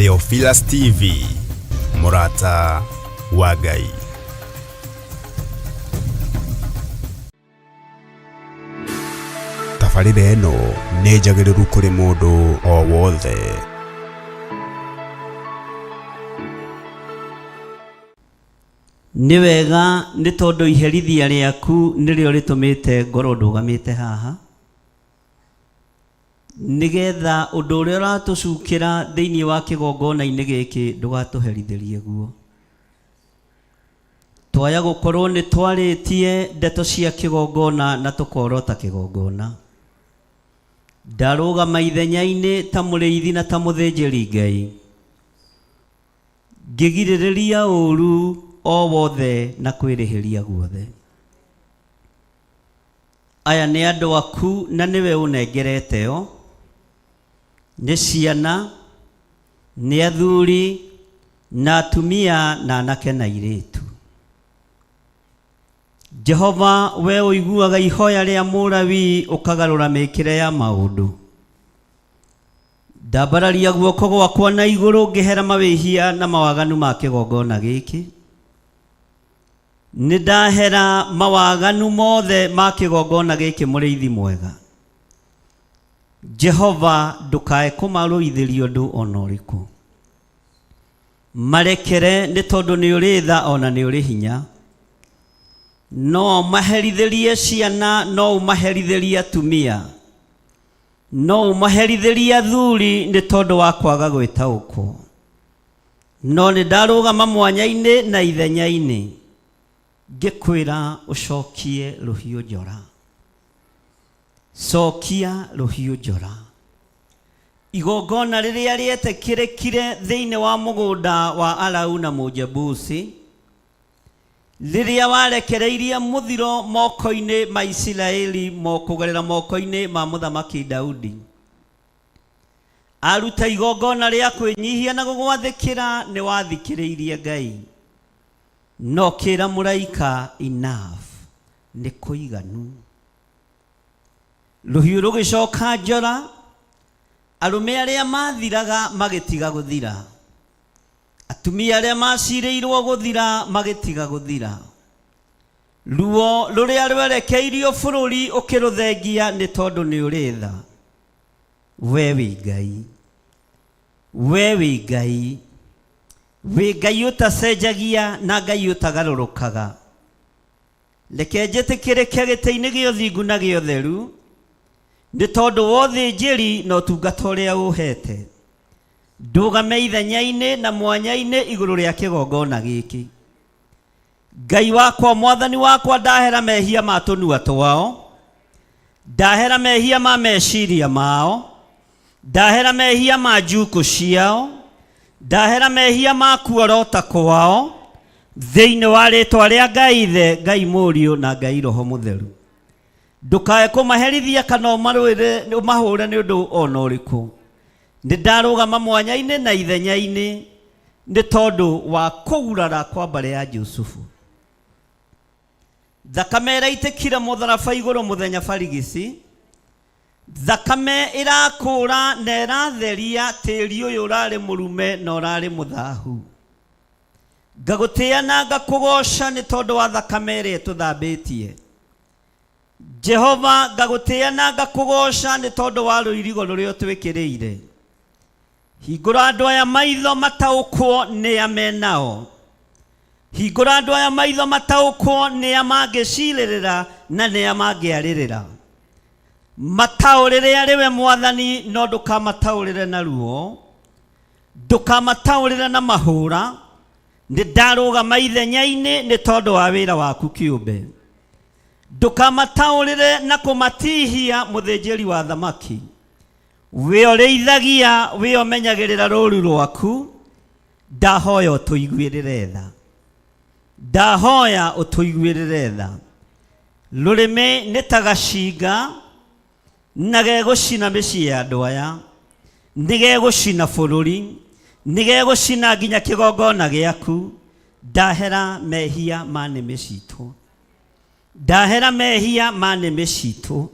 Theophilus TV, mũrata wa Ngai. Tabarĩra ĩno nĩ njagĩrĩru kũrĩ mũndũ o wothe. Nĩ wega nĩ tondũ iherithia rĩaku nĩrĩo rĩtũmĩte ngorwo ndũgamĩte haha, nĩgetha ũndũ ũrĩa ũratũcukĩra thĩinĩ wa kĩgongona-inĩ gĩkĩ ndũgatũherithĩrie guo. Twaya gũkorwo nĩ twarĩtie ndeto cia kĩgongona na tũkorota kĩgongona. Ndarũgama ithenya-inĩ ta mũrĩithi na ta mũthĩnjĩri Ngai. Ngĩgirĩrĩria ũũru o wothe na kwĩrĩhĩria guothe. Aya nĩ andũ aku na nĩwe ũnengerete o, nĩ ciana, nĩ athuri, na atumia, na anake na airĩtu. Jehova, we ũiguaga ihoya rĩa Mũlawii ũkagarũra mĩkĩre ya maũndũ. Ndambararia guoko gwakwa na igũrũ ngĩhera mawĩhia na mawaganu ma kĩgongona gĩkĩ. Nĩ ndahera mawaganu mothe ma kĩgongona gĩkĩ mũrĩithi mwega. Jehova ndũkae kũmarũithĩria ũndũ o na ũrĩkũ. Marekere nĩ tondũ nĩ ũrĩ tha o na nĩ ũrĩ hinya. No ũmaherithĩrie ciana, no ũmaherithĩrie atumia. No ũmaherithĩrie athuri nĩ tondũ wa kwaga gwĩtaũkwo. No nĩ ndarũgama mwanya-inĩ na ithenya-inĩ ngĩkwĩra ũcokie rũhiũ njora. Cokia rũhiũ njora. Igongona rĩrĩa rĩetĩkĩrĩkire thĩinĩ wa mũgũnda wa Arauna Mũjebusi, Rĩrĩa warekereirie mũthiro moko-inĩ ma Isiraeli kũgerera moko-inĩ ma Mũthamaki Daudi, aruta igongona rĩa kwĩnyihia na gũgwathĩkĩra, nĩ wathikĩrĩirie Ngai. Na ũkĩra mũraika, enough, nĩ kũiganu. Rũhiũ rũgĩcoka njora, arũme arĩa mathiraga magĩtiga gũthira. Atumia arĩa macirĩirwo gũthira magĩtiga gũthira. Ruo rũrĩa rwerekeirio bũrũri ũkĩrũthengia nĩ tondũ nĩ ũrĩ tha. We wĩ Ngai. We wĩ Ngai. Wĩ Ngai ũtacenjagia na Ngai ũtagarũrũkaga. Reke njĩtĩkĩrĩke gĩtĩ-inĩ gĩa ũthingu na gĩa ũtheru, nĩ tondũ wa ũthĩnjĩri na ũtungata ũrĩa ũũheete. Ndũgame ithenya-inĩ na mwanya-inĩ igũrũ rĩa kĩgongona gĩkĩ. Ngai wakwa, Mwathani wakwa, ndahera mehia ma tũnua twao, ndahera mehia ma meciria mao, ndahera mehia ma njukũ ciao, ndahera mehia ma kuorota kwao, thĩinĩ wa rĩtwa rĩa Ngai Ithe, Ngai Mũriũ na Ngai Roho Mũtheru. Ndũkae kũmaherithia kana ũmarũĩre ũmahũre nĩ ũndũ o na ũrĩkũ. Nĩ ndarũgama mwanya-inĩ na ithenya-inĩ nĩ tondũ wa kũgurara kwa mbarĩ ya Jusufu. Thakame ĩraitĩkire mũtharaba igũrũ mũthenya barigici, thakame ĩrakũra na ĩratheria tĩri ũyũ ũrarĩ mũrume na ũrarĩ mũthahu. Ngagũtĩĩa na ngakũgooca nĩ tondũ wa thakame ĩrĩa ĩtũthambĩtie. Jehova, ngagũtĩĩa na ngakũgooca nĩ tondũ wa rũirigo rũrĩa ũtwĩkĩrĩire. Hingũra andũ aya maitho mataũkwo nĩa menao. Hingũra andũ aya maitho mataũkwo nĩa mangĩcirĩrĩra na nĩa mangĩarĩrĩra. Mataũrĩre arĩ we Mwathani, no ndũkamataũrĩre na ruo, ndũkamataũrĩre na mahũra. Nĩ ndarũgama ithenya-inĩ nĩ tondũ wa wĩra waku kĩũmbe. Ndũkamataũrĩre na kũmatihia, mũthĩnjĩri wa thamaki. We ũrĩithagia, we ũmenyagĩrĩra rũũru rwaku, ndahoya ũtũiguĩrĩre tha. Ndahoya ũtũiguĩrĩre tha. Rũrĩmĩ nĩ ta gacinga, na gegũcina mĩciĩ ya andũ aya, nĩ gegũcina bũrũri, nĩ gegũcina nginya kĩgongona gĩaku. Ndahera mehia ma nĩmĩ citũ. Ndahera mehia ma nĩmĩ citũ.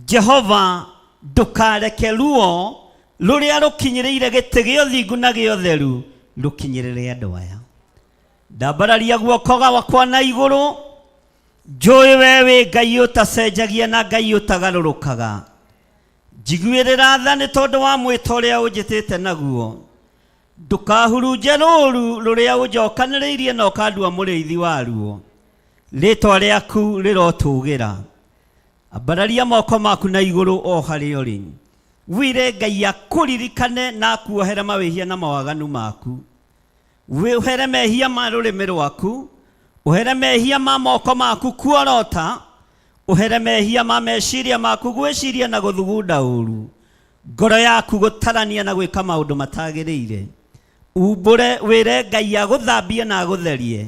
Jehova, ndũkareke ruo Rũrĩa rũkinyĩrĩire gĩtĩ gĩa ũthingu na gĩa ũtheru rũkinyĩrĩre andũ aya. Ndambararia guoko gwakwa na igũrũ, njũĩ we wĩ Ngai ũtacenjagia na Ngai ũtagarũrũkaga. Njiguĩrĩra tha nĩ tondũ wa mwĩto ũrĩa ũnjĩtĩte naguo. Ndũkahurunje rũũru rũrĩa ũnjokanĩrĩirie na ũkandua mũrĩithi waruo. Rĩĩtwa rĩaku rĩrotũgĩra. Ambararia moko maku na igũrũ o harĩa ũrĩ. Wĩre Ngai akũririkane na akuohere mawĩhia na mawaganu maku. Ũhere mehia ma rũrĩmĩ rwaku, ũhere mehia ma moko maku kuorota, ũhere mehia ma meciria maku gwĩciria na gũthugunda ũru, ngoro yaku gũtarania na gwĩka maũndũ matagĩrĩire. Umbũre wĩre Ngai agũthambie na agũtherie,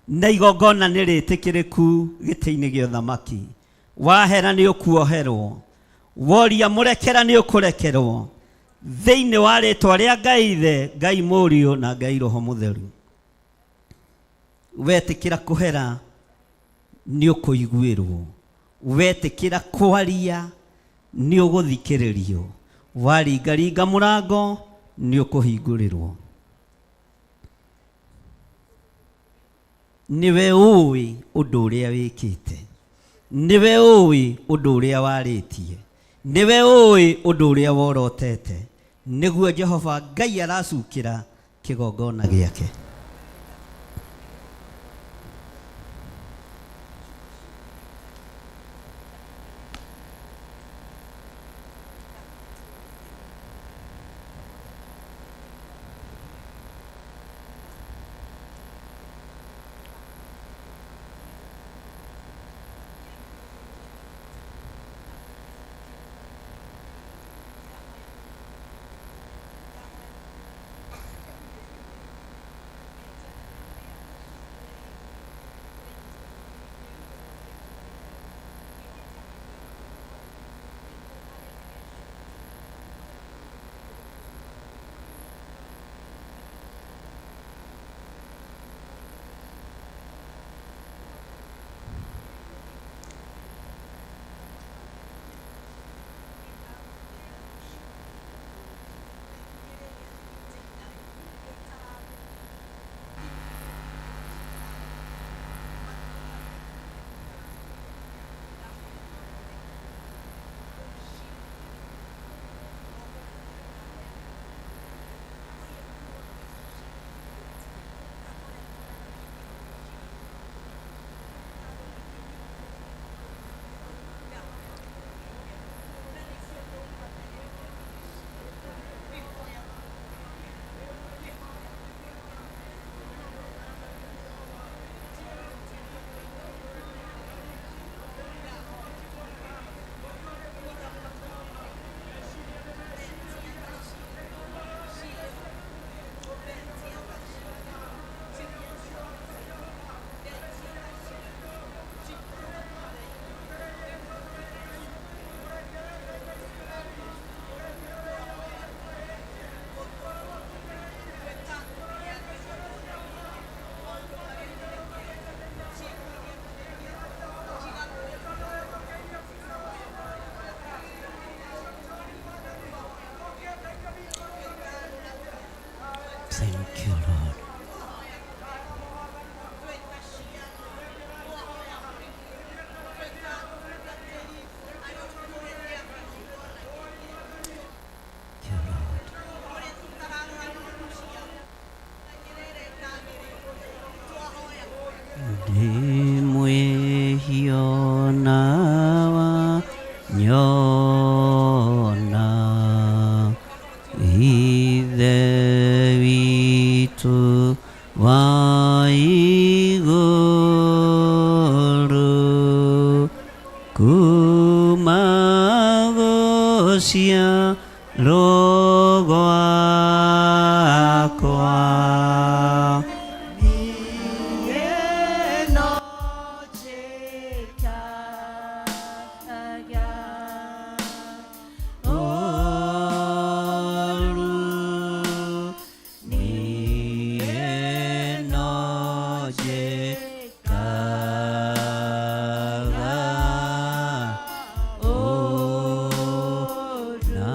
na igongona nĩ rĩtĩkĩrĩku gĩtĩ-inĩ gĩa ũthamaki. Wahera nĩ ũkuoherwo, woria mũrekera nĩ ũkũrekerwo, thĩinĩ wa rĩtwa rĩa Ngai Ithe, Ngai Mũriũ na Ngai Roho Mũtheru. Wetĩkĩra kũhera nĩ ũkũiguĩrwo, wetĩkĩra kwaria nĩ ũgũthikĩrĩrio, waringaringa mũrango nĩ ũkũhingũrĩrwo. Nĩwe ũĩ ũndũ ũrĩa wĩkĩte, nĩwe ũĩ ũndũ ũrĩa warĩtie, nĩwe ũĩ ũndũ ũrĩa worotete, nĩguo Jehova Ngai aracukĩra kĩgongona gĩake. Thank you, Lord. Thank you, Lord. Ndĩ mwĩhia na wa nyona Ithe witũ wa igũrũ, kuma gũciarwo gwakwa. Niĩ no njĩkaga Ũru, niĩ no njĩkaga ũru, na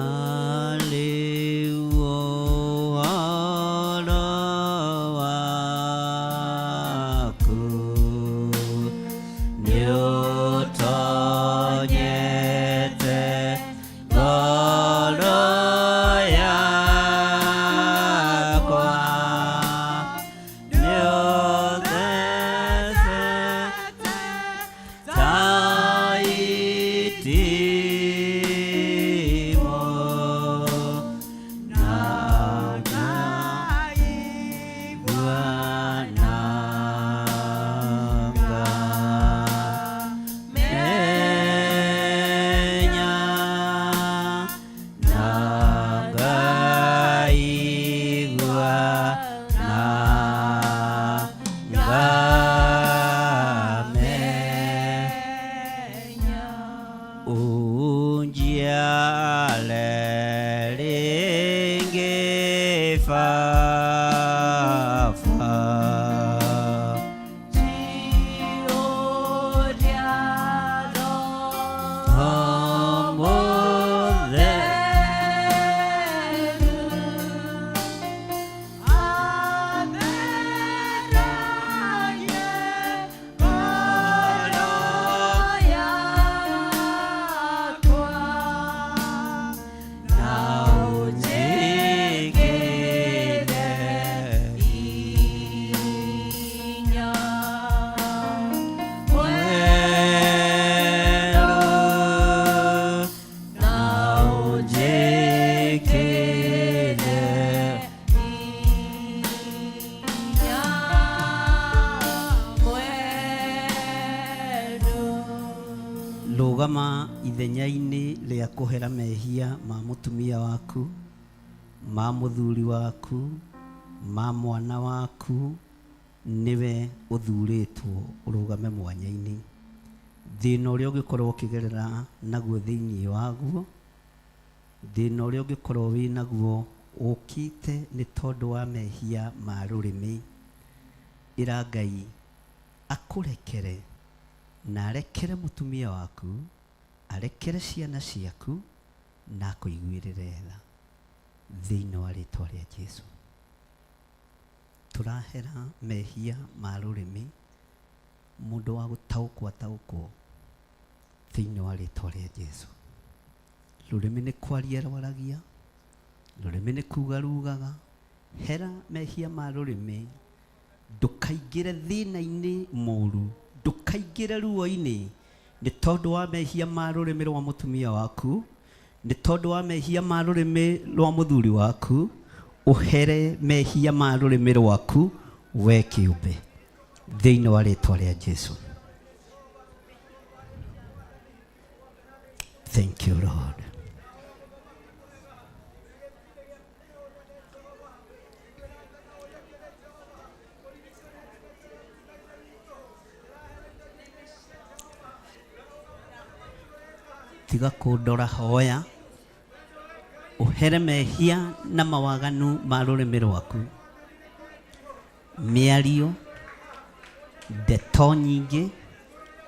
Rũgama ithenya-inĩ rĩa kũhera mehia ma mũtumia waku, ma mũthuri waku, ma mwana waku, nĩwe ũthurĩtwo ũrũgame mwanya-inĩ. Thĩna ũrĩa ũngĩkorwo ũkĩgerera naguo thĩinĩ waguo, thĩna ũrĩa ũngĩkorwo wĩ naguo ũkĩte nĩ tondũ wa mehia ma rũrĩmĩ, ĩra Ngai akũrekere na arekere mũtumia waku, arekere ciana ciaku, na akũiguĩrĩre tha thĩinĩ wa rĩtwa rĩa Jesu. Tũrahera mehia ma rũrĩmĩ, mũndũ wa gũtaũkwo ataũkwo thĩinĩ wa rĩtwa rĩa Jesu. Rũrĩmĩ nĩ kwaria rwaragia, rũrĩmĩ nĩ kuga rugaga. Hera mehia ma rũrĩmĩ, ndũkaingĩre thĩna-inĩ mũru, ndũkaingĩre ruo-inĩ nĩ tondũ wa mehia ma rũrĩmĩ rwa mũtumia waku, nĩ tondũ wa mehia ma rũrĩmĩ rwa mũthuri waku. Ũhere mehia ma rũrĩmĩ rwaku we kĩũmbe thĩinĩ wa rĩtwa rĩa Jesu. Thank you, Lord. Tiga kũndora, hoya ũhere mehia na mawaganu ma rũrĩmĩ rwaku, mĩario, ndeto nyingĩ.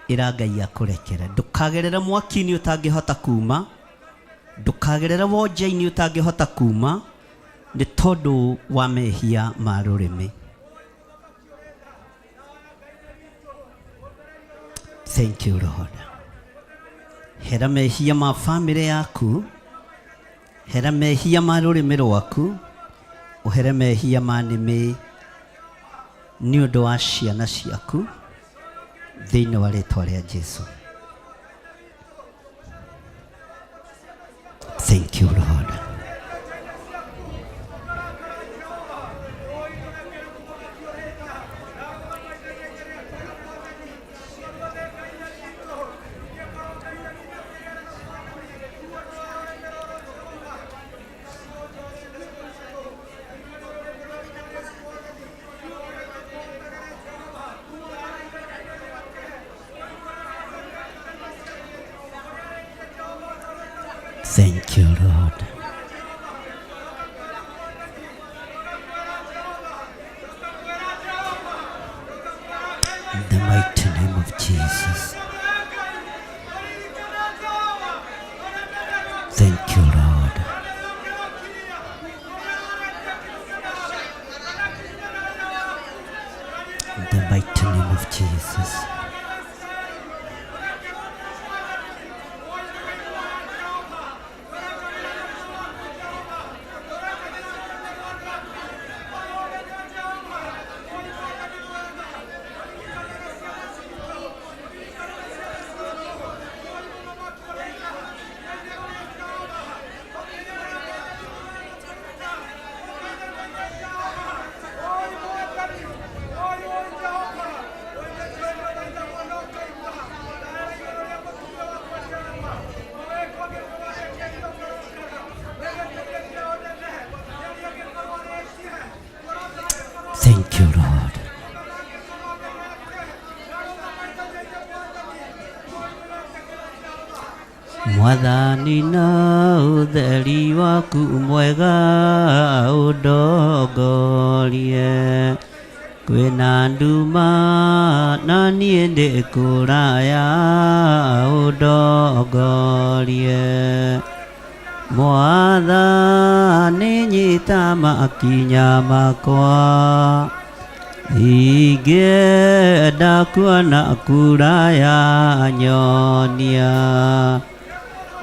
Ĩra Ngai akũrekere. Ndũkagerere mwaki-inĩ ũtangĩhota kuma, ndũkagerere wonje-inĩ ũtangĩhota kuma nĩ tondũ wa mehia ma rũrĩmĩ. Thank you, Lord. Hera mehia ma famĩlĩ yaku, hera mehia ma rũrĩmĩ rwaku, ũhere mehia ma nĩmĩ nĩ ũndũ wa ciana ciaku thĩinĩ wa rĩtwa rĩa Jesu. Thank you, Lord. Thank you, Lord. In the mighty name of Jesus. Thank you, Lord. In the mighty name of Jesus. Thank you, Lord. Mwathani na ũtheri waku mwega ũndongorie, kwĩna nduma na niĩ ndĩ kũraya, ũndongorie. Mwathani, nyita makinya makwa, ingĩenda kuona kuraya, nyonia.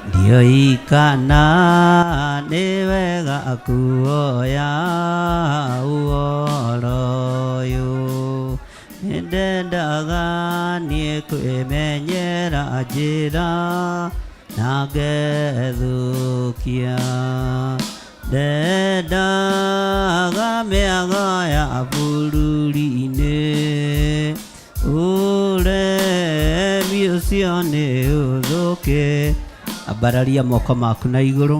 Ndiũĩ kana nĩ wega kuoya ũhoro ũyũ, nĩndendaga niĩ kwĩmenyera njĩra na ngethũkia. Ndendaga mĩago ya bũrũri-inĩ, ũremi. Ũcio nĩ ũthũkĩ. Ambararia moko maku na igũrũ.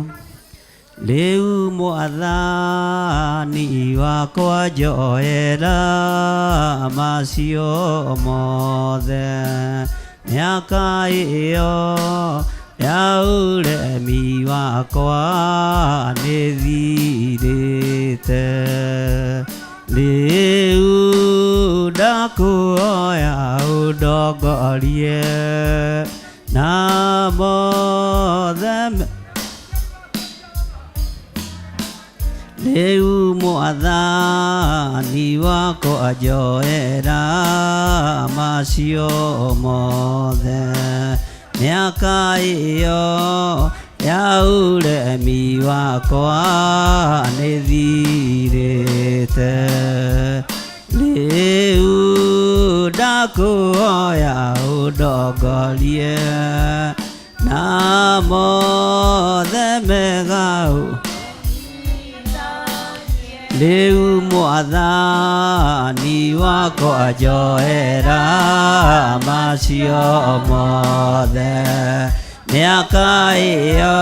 Rĩu Mwathani wakwa njoera macio mothe. Mĩaka ĩyo ya ũremi wakwa nĩ thirĩte. Rĩu ndakũhoya ũndongorie na mothe. Rĩu Mwathani wakwa njoera macio mothe. Mĩaka ĩyo ya ũremi wakwa nĩ thirĩte. Rĩu ndakũhoya ũndongorie na mothe mega. Rĩu Mwathani wakwa njoera macio mothe. Mĩaka ĩyo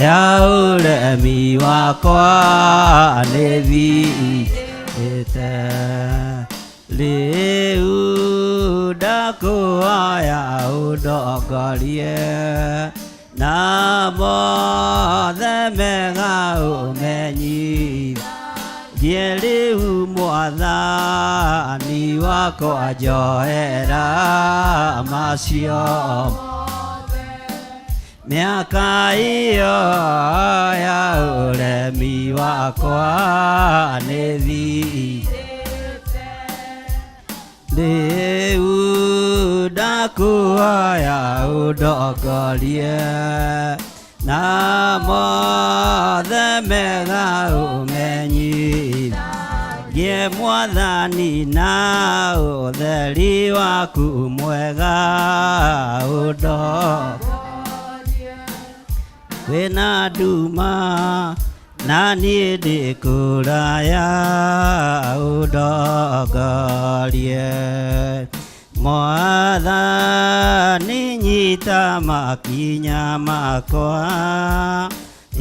ya ũremi wakwa nĩ thirĩte. Rĩu ndakũhoya ũndongorie na mothe mega ũmenyithie. Rĩu Mwathani wakwa njoera macio. Mĩaka ĩyo ya ũremi wakwa nĩ thirĩte. Rĩu ndakũhoya ũndongorie na mothe mega ũmenyithie. Mwathani na ũtheri waku mwega ũndo. Kwĩna nduma na niĩ ndĩ kũraya ũndongorie. Mwathani nyita makinya makwa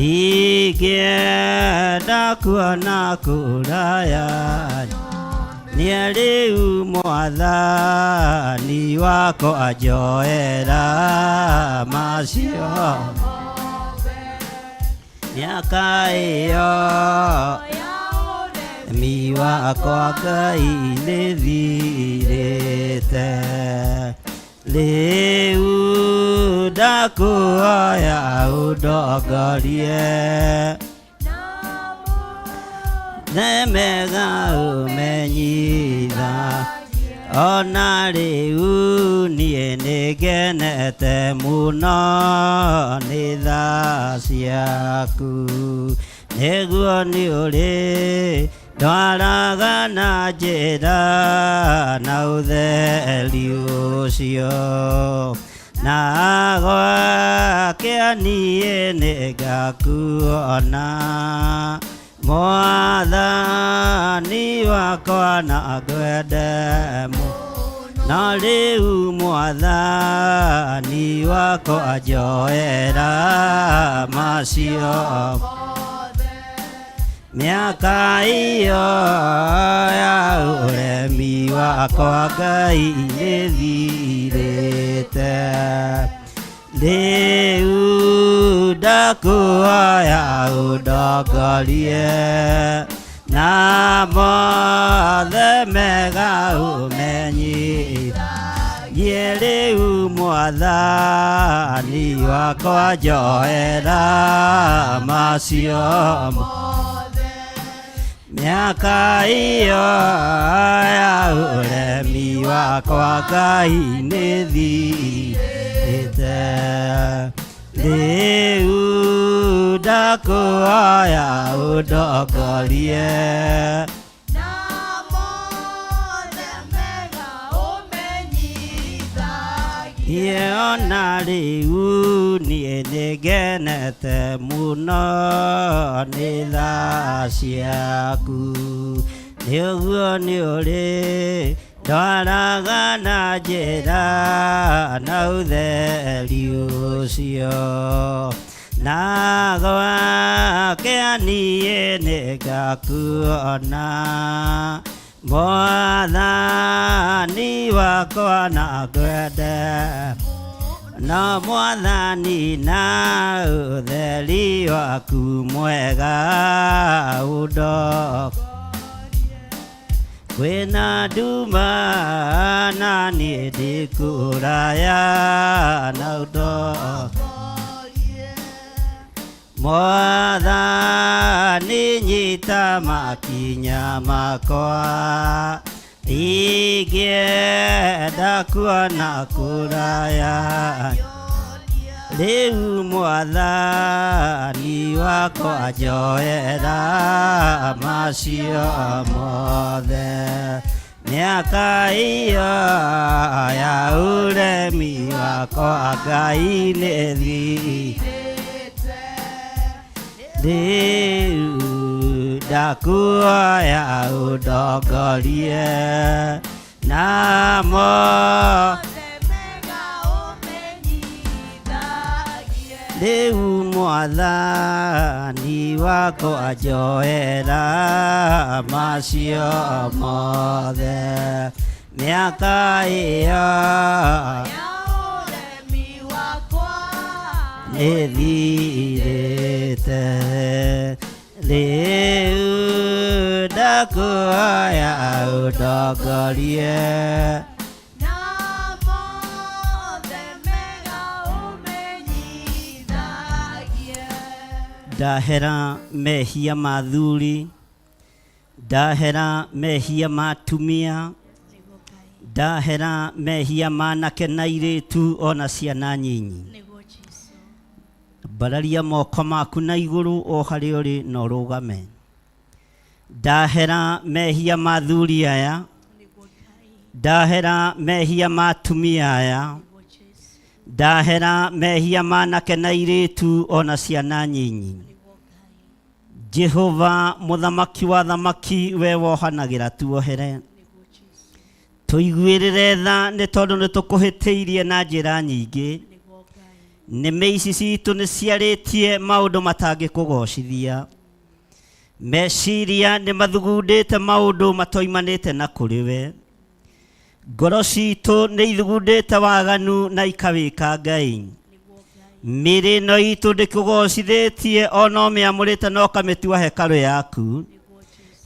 ingĩenda kuona kũraya. Niĩ rĩu Mwathani wakwa njoera macio. Mĩaka ĩyo mi wakwa Ngai nĩ thirĩte. Rĩu ndakũhoya ũndongorie themega ũmenyitha. Ona rĩu niĩ nĩngenete mũno nĩ tha ciaku. Nĩguo nĩ ũrĩ ndwaraga na njĩra na ũtheri ũcio. Na gwakĩa niĩ nĩngakuona Mwathani wakwa na ngwende na rĩu Mwathani wakwa njoera macio. Mĩaka ĩyo ya ũremi wakwa Ngai nĩ thirĩte. Rĩu ndakũhoya ũndongorie na mothe mega ũmenyithie. Rĩu Mwathani wakwa njoera macio. Mĩaka ĩyo ya ũremi wakwa Ngai nĩ thirĩte. Rĩu ndakũhoya ũndongorie na mothe mega ũmenyithagie. Ona rĩu niĩ nĩngenete mũno nĩ tha ciaku. Nĩ ũguo nĩ ũrĩ Ndwaraga na njĩra na ũtheri ũcio na gwake niĩ nĩngakuona mwathani wakwa na ngwende no mwathani na ũtheri waku mwega ũndo kwĩna nduma na niĩ ndĩkũraya na ũndo mwathani nyita makinya makwa ingĩenda kuona kũraya rĩu mwathani wakwa njoera macio mothe mĩaka ĩyo ya ũremi wakwa Ngai nĩ rĩu ndakuoya ũndongorie namo rĩu mwathani wakwa njoera macio mothe mĩaka ĩyo nĩthirĩte rĩu ndakuoya ũndongorie ndahera mehia ma thuri ndahera mehia ma atumia ndahera mehia ma anake na airĩtu ona ciana nyinyi Nĩguo Jesũ. Mbararia moko maku na igũrũ o harĩa ũrĩ na ũrũgame ndahera mehia ma thuri aya Nĩguo Ngai. ndahera mehia ma atumia aya Nĩguo Jesũ. ndahera mehia ma anake na airĩtu ona ciana nyinyi Nĩguo Ngai. Jehova mũthamaki wa thamaki we wohanagĩra tuohere Nĩguo Jesũ. tũiguĩrĩre tha nĩ tondũ nĩ tũkũhĩtĩirie na njĩra nyingĩ Nĩguo Ngai. nĩmĩ ici citũ nĩ ciarĩtie maũndũ matangĩkũgocithia meciria nĩ mathugundĩte maũndũ matoimanĩte na kũrĩ we ngoro citũ nĩ ithugundĩte waganu na ikawĩka Ngai Nĩguo Ngai. mĩĩrĩ ĩno itũ ndĩkũgocithĩtie ona ũmĩamũrĩte na ũkamĩtua hekarũ yaku Nĩguo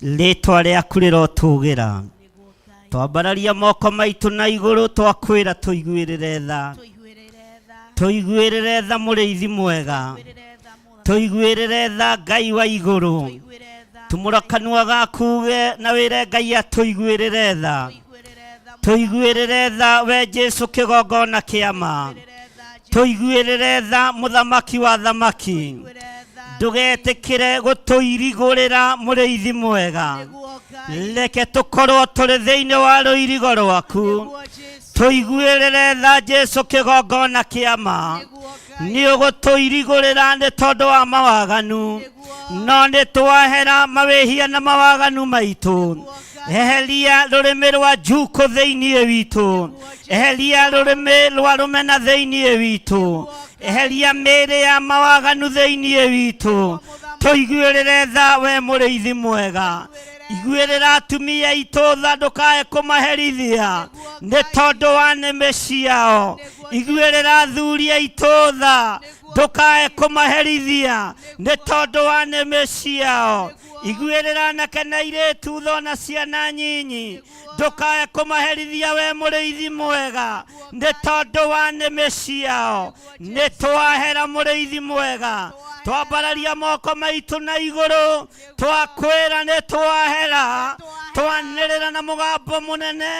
Jesũ. rĩtwa rĩaku rĩrotũgĩra Nĩguo Ngai. twambararia moko maitũ na igũrũ twakwĩra tũiguĩrĩre tha Tũiguĩrĩre tha. tũiguĩrĩre tha mũrĩithi mwega Tũiguĩrĩre tha Mwathani. tũiguĩrĩre tha Ngai wa igũrũ Tũiguĩre tha. tumũra kanua gaku uge na wĩre Ngai atũiguĩrĩre tha Tũiguĩrĩre tha. tũiguĩrĩre tha we Jesũ kĩgongona kĩa ma Tũiguĩrĩre tha Jesũ. tũiguĩrĩre tha mũthamaki wa thamaki Tũiguĩre tha. ndũgetĩkĩre gũtũirigũrĩra mũrĩithi mwega Nĩguo Ngai. reke tũkorwo tũrĩ thĩinĩ wa rũirigo rwaku Nĩguo Jesũ. tũiguĩrĩre tha Jesũ kĩgongona kĩa ma Nĩguo Ngai. nĩ ũgũtũirigũrĩra nĩ tondũ wa mawaganu Nĩguo. no nĩ twahera mawĩhia na mawaganu maitũ eheria rũrĩmĩ rwa njukũ thĩinĩ witũ eheria rũrĩmĩ rwa rũmena thĩinĩ witũ eheria mĩĩrĩ ya mawaganu thĩinĩ witũ tũiguĩrĩre tha we mũrĩithi mwega iguĩrĩra atumia aitũ tha ndũkae kũmaherithia nĩ tondũ wa nĩmĩ ciao iguĩrĩra athuri aitũ tha ndũkae kũmaherithia nĩ tondũ wa nĩmĩ ciao iguĩrĩra anake na airĩtu tha ona ciana nyinyi ndũkae kũmaherithia we mũrĩithi mwega nĩ tondũ wa nĩmĩ ciao nĩ twahera mũrĩithi mwega twambararia moko maitũ na igũrũ twakwĩra nĩ twahera twanĩrĩra na mũgambo mũnene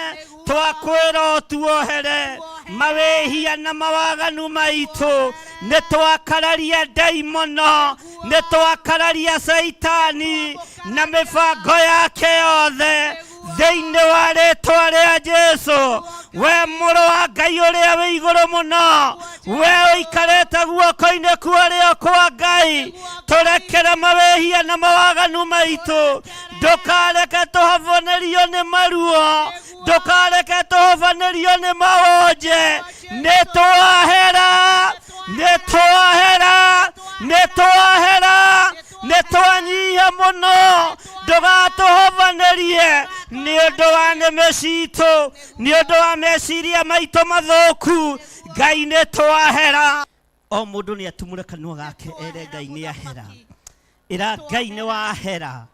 twakwĩra ũtuohere mawĩhia na mawaganu maitũ nĩ twakararia ndaimono nĩ twakararia caitani na mĩbango yake yothe thĩinĩ wa rĩtwa rĩa Jesũ we mũrũ wa Ngai ũrĩa wĩ igũrũ mũno we ũikarĩte guoko-inĩ kwa ũrĩo kwa Ngai Tũrekere mawĩhia na mawaganu maitũ. Ndũkareke tũhobanĩrio nĩ maruo, ndũkareke tũhobanĩrio nĩ mawonje. Nĩ twahera, nĩ twahera, nĩ twahera, nĩ twanyiha mũno. Ndũgatũhobanĩrie nĩ ũndũ wa nĩmĩ citũ, nĩ ũndũ wa meciria maitũ mathũku. Ngai nĩ twahera. O mũndũ nĩ atumũre kanua gake ere Ngai nĩ ahera. Ĩra Ngai nĩ wahera.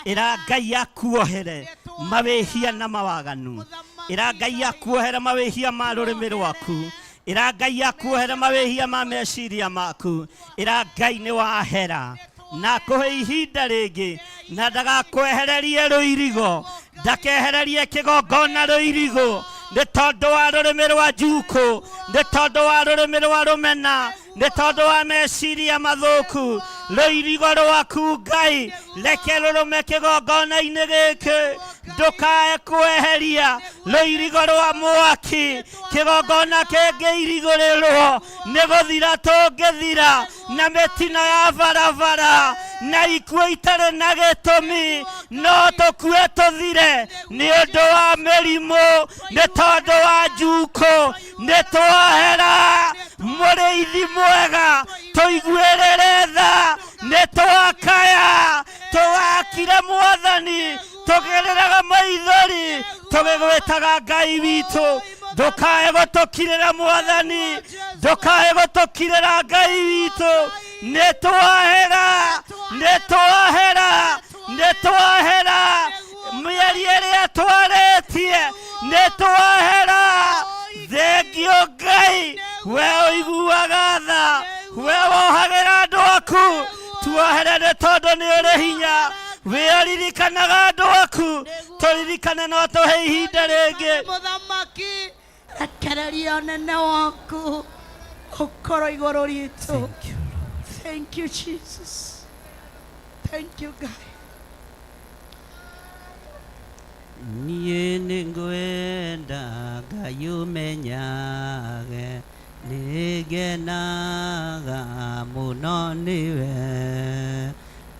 Ĩra Ngai akuohere mawĩhia na mawaganu. Ĩra Ngai akuohere mawĩhia ma rũrĩmĩ rwaku. Ĩra Ngai akuohere mawĩhia ma meciria maku. Ĩra Ngai nĩ wahera na akũhe ihinda rĩngĩ, na ndagakwehererie rũirigo, ndakehererie kĩgongona rũirigo, nĩ tondũ wa rũrĩmĩ rwa njukũ, nĩ tondũ wa rũrĩmĩ rwa rũmena, nĩ tondũ wa meciria mathũku. Rũirigo rwaku Ngai reke rũrũme kĩgongona-inĩ gĩkĩ, ndũkae kweheria rũirigo rwa mwaki. Kĩgongona kĩngĩirigũrĩrwo nĩ gũthira tũngĩthira na mĩtino ya barabara na ikuũ itarĩ na gĩtũmi. No tũkue tũthire nĩ ũndũ wa mĩrimũ, nĩ tondũ wa njukũ. Nĩ twahera. Mũrĩithi mwega, tũiguĩrĩre tha. Nĩ twakaya, tũgakire Mwathani, tũgereraga maithori tũgĩgwĩtaga Ngai witũ. Ndũkae gũtũkirĩra Mwathani, ndũkae gũtũkirĩra Ngai witũ. Nĩ twahera, nĩ twahera, nĩ twahera. Mĩario ĩrĩa twarĩtie nĩ twahera. Thengio Ngai, we ũiguaga tha, we wohagĩra andũ aku. Tuohere nĩ tondũ nĩ ũrĩ hinya. We ũririkanaga andũ aku, tũririkane no tũhe ihinda rĩngĩ. Mũthamaki, rekereria ũnene waku ũkorwo igũrũ ritũ. Thank you, Jesus. Thank you, Ngai. Niĩ nĩ ngwenda Ngai ũmenyage nĩ ngenaga mũno nĩwe,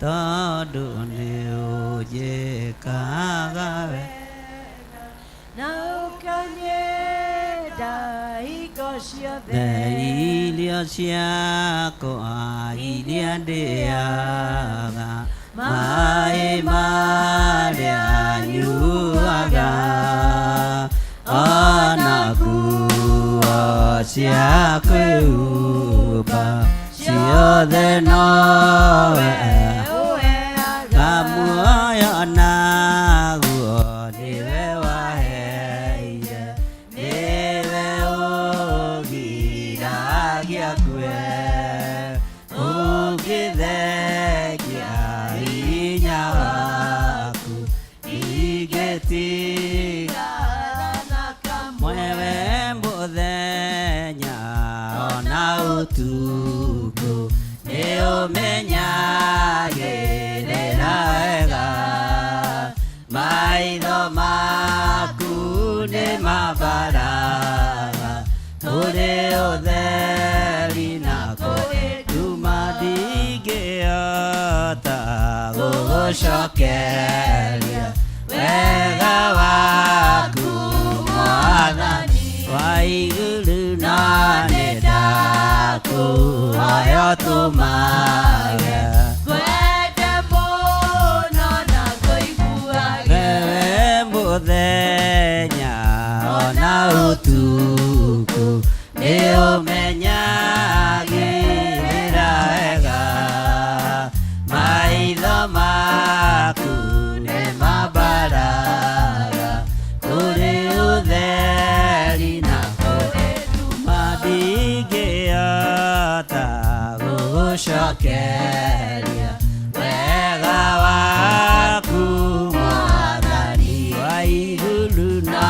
tondũ nĩ ũnjĩkaga wega na ũkanyenda hingo ciothe. Irio ciakwa iria ndĩaga, maĩ marĩa nyuaga, ona nguo cia kwĩhumba, ciothe nowe ũheaga. Muoyo naguo nĩwe waheire, nĩwe ũgiragia ngue, ũngĩthengia hinya waku ingĩtiga mwewe mũthenya ona ũtukũ. Nĩ ũmenyagĩrĩra wega, maitho maku nĩ mabaraga kũrĩ ũtheri na kũrĩ nduma, ndingĩhota gũgũcokeria wega waku Mwathani wa igũrũ, na nĩ ndakũhoya ũtũmage Ngwende mũno na ngũiguage wewe mũthenya ona ũtukũ. Nĩ ũmenyagĩrĩra wega, maitho maku nĩ mabaraga kũrĩ ũtheri na kũrĩ nduma, ndingĩhota gũgũcokeria wega waku Mwathani wa igũrũ, na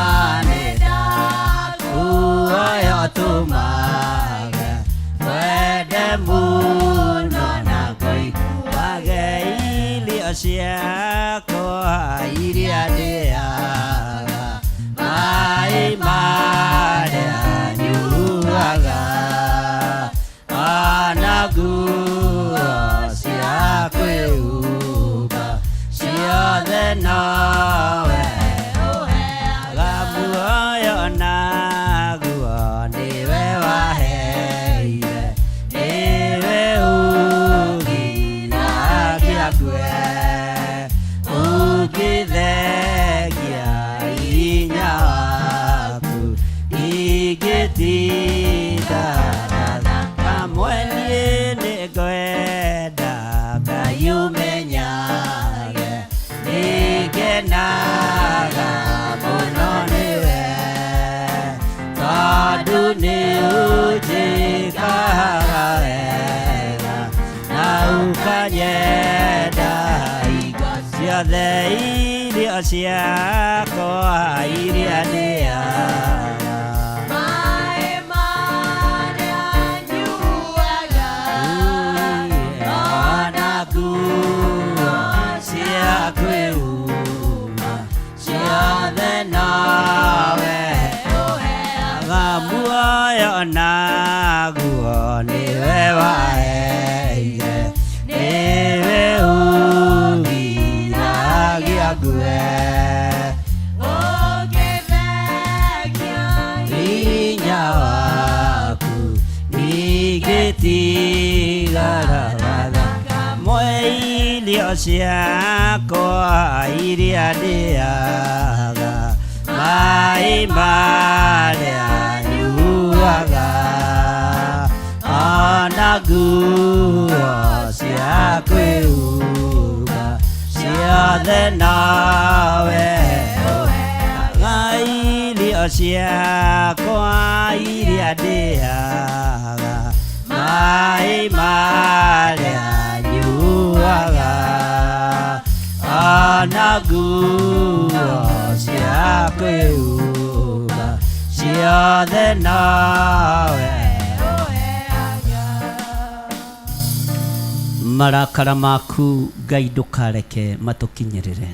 nĩ ndakuhoya ũtũmage wende mũno na kũiguage irio ciakwa iria ndĩaga, maĩ marĩa nyuaga, ona nguo cia Irio ciakwa iria ndĩaga. Maĩ marĩa nyuaga, Ona nguo cia kwĩhumba ciothe nowe ũheaga. Muoyo naguo nĩwe waheire, nĩwe ũgiragia ngue. Ũngĩthengia Hinya waku ningĩtigara mwe irio ciakwa iria ndĩaga, maĩ marĩa nyuaga, ona nguo cia kwĩhumba ciothe nowe ũheaga. Irio ciakwa iria ndĩaga, maĩ marĩa nyuaga, ona nguo cia kwĩhumba ciothe nowe ũheaga. Marakara maku Ngai ndũkareke matũkinyĩrĩre.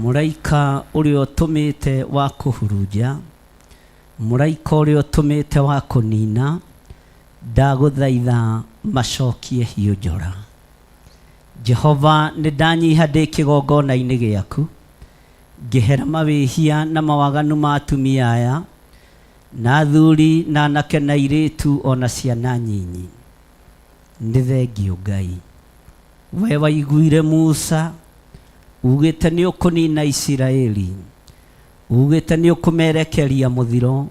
Mũraika ũrĩa ũtũmĩte wa kũhurunja, mũraika ũrĩa ũtũmĩte wa kũnina, ndagũthaitha macokie hiũ njora. Jehova, nĩ ndanyiha ndĩ kĩgongona-inĩ gĩaku, ngĩhera mawĩhia na mawaganu ma atumia aya na athuri na anake na airĩtu ona ciana nyinyi. Nĩ thengio Ngai, we waiguire Musa ugĩte nĩ ũkũnina Isiraeli, ugĩte nĩ ũkũmerekeria mũthiro,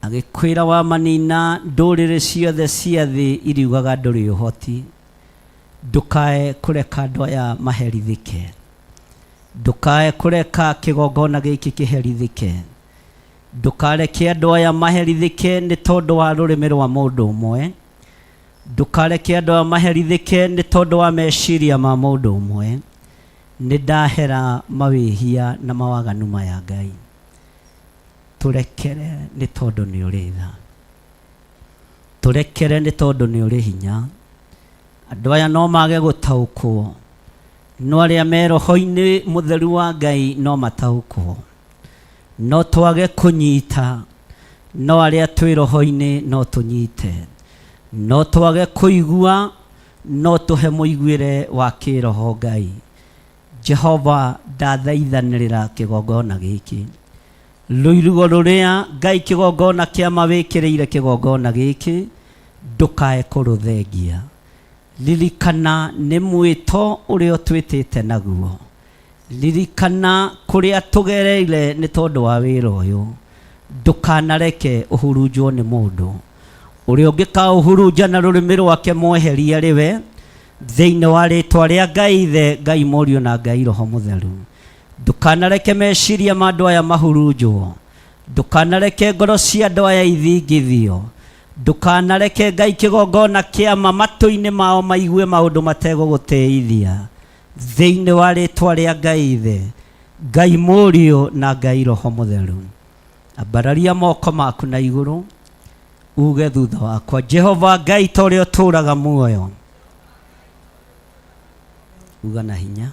agĩkwĩra wamanina ndũrĩrĩ ciothe cia thĩ iriugaga ndũrĩ ũhoti. Ndũkae kũreka andũ aya maherithĩke, ndũkae kũreka kĩgongona gĩkĩ kĩherithĩke, ndũkareke andũ aya maherithĩke nĩ tondũ wa rũrĩmĩ rwa mũndũ ũmwe, ndũkareke andũ aya maherithĩke nĩ tondũ wa meciria ma mũndũ ũmwe. Nĩ ndahera mawĩhia na mawaganu maya Ngai, tũrekere nĩ tondũ nĩ ũrĩ tha, tũrekere nĩ tondũ nĩ ũrĩ hinya. Andũ aya no mage gũtaũkwo, no arĩa me roho-inĩ mũtheru wa Ngai no mataũkwo, no twage kũnyita, no arĩa twĩ roho-inĩ no tũnyite, no twage kũigua, no tũhe mũiguĩre wa kĩroho Ngai. Jehova, ndathaithanĩrĩra kĩgongona gĩkĩ, rũirigo rũrĩa Ngai kĩgongona kĩa mawĩkĩrĩire kĩgongona gĩkĩ, ndũkae kũrũthengia. Ririkana nĩ mwĩto ũrĩa ũtwĩtĩte naguo, ririkana kũrĩa tũgereire nĩ tondũ wa wĩra ũyũ. Ndũkanareke ũhurunjwo nĩ mũndũ ũrĩa ũngĩkaũhurunja na rũrĩmĩ rwake, mweherie rĩwe thĩinĩ wa rĩtwa rĩa Ngai Ithe, Ngai Mũriũ na Ngai Roho Mũtheru. Ndũkanareke meciria ma andũ aya mahurunjwo, ndũkanareke ngoro cia andũ aya ithingithio, ndũkanareke Ngai kĩgongona kĩama matũ-inĩ mao maigue maũndũ mategũgũtĩithia, thĩinĩ wa rĩtwa rĩa Ngai Ithe, Ngai Mũriũ na Ngai Roho Mũtheru. Ambararia moko maku na igũrũ, uge thutha wakwa, Jehova Ngai ta ũrĩa ũtũũraga muoyo. Uga na hinya.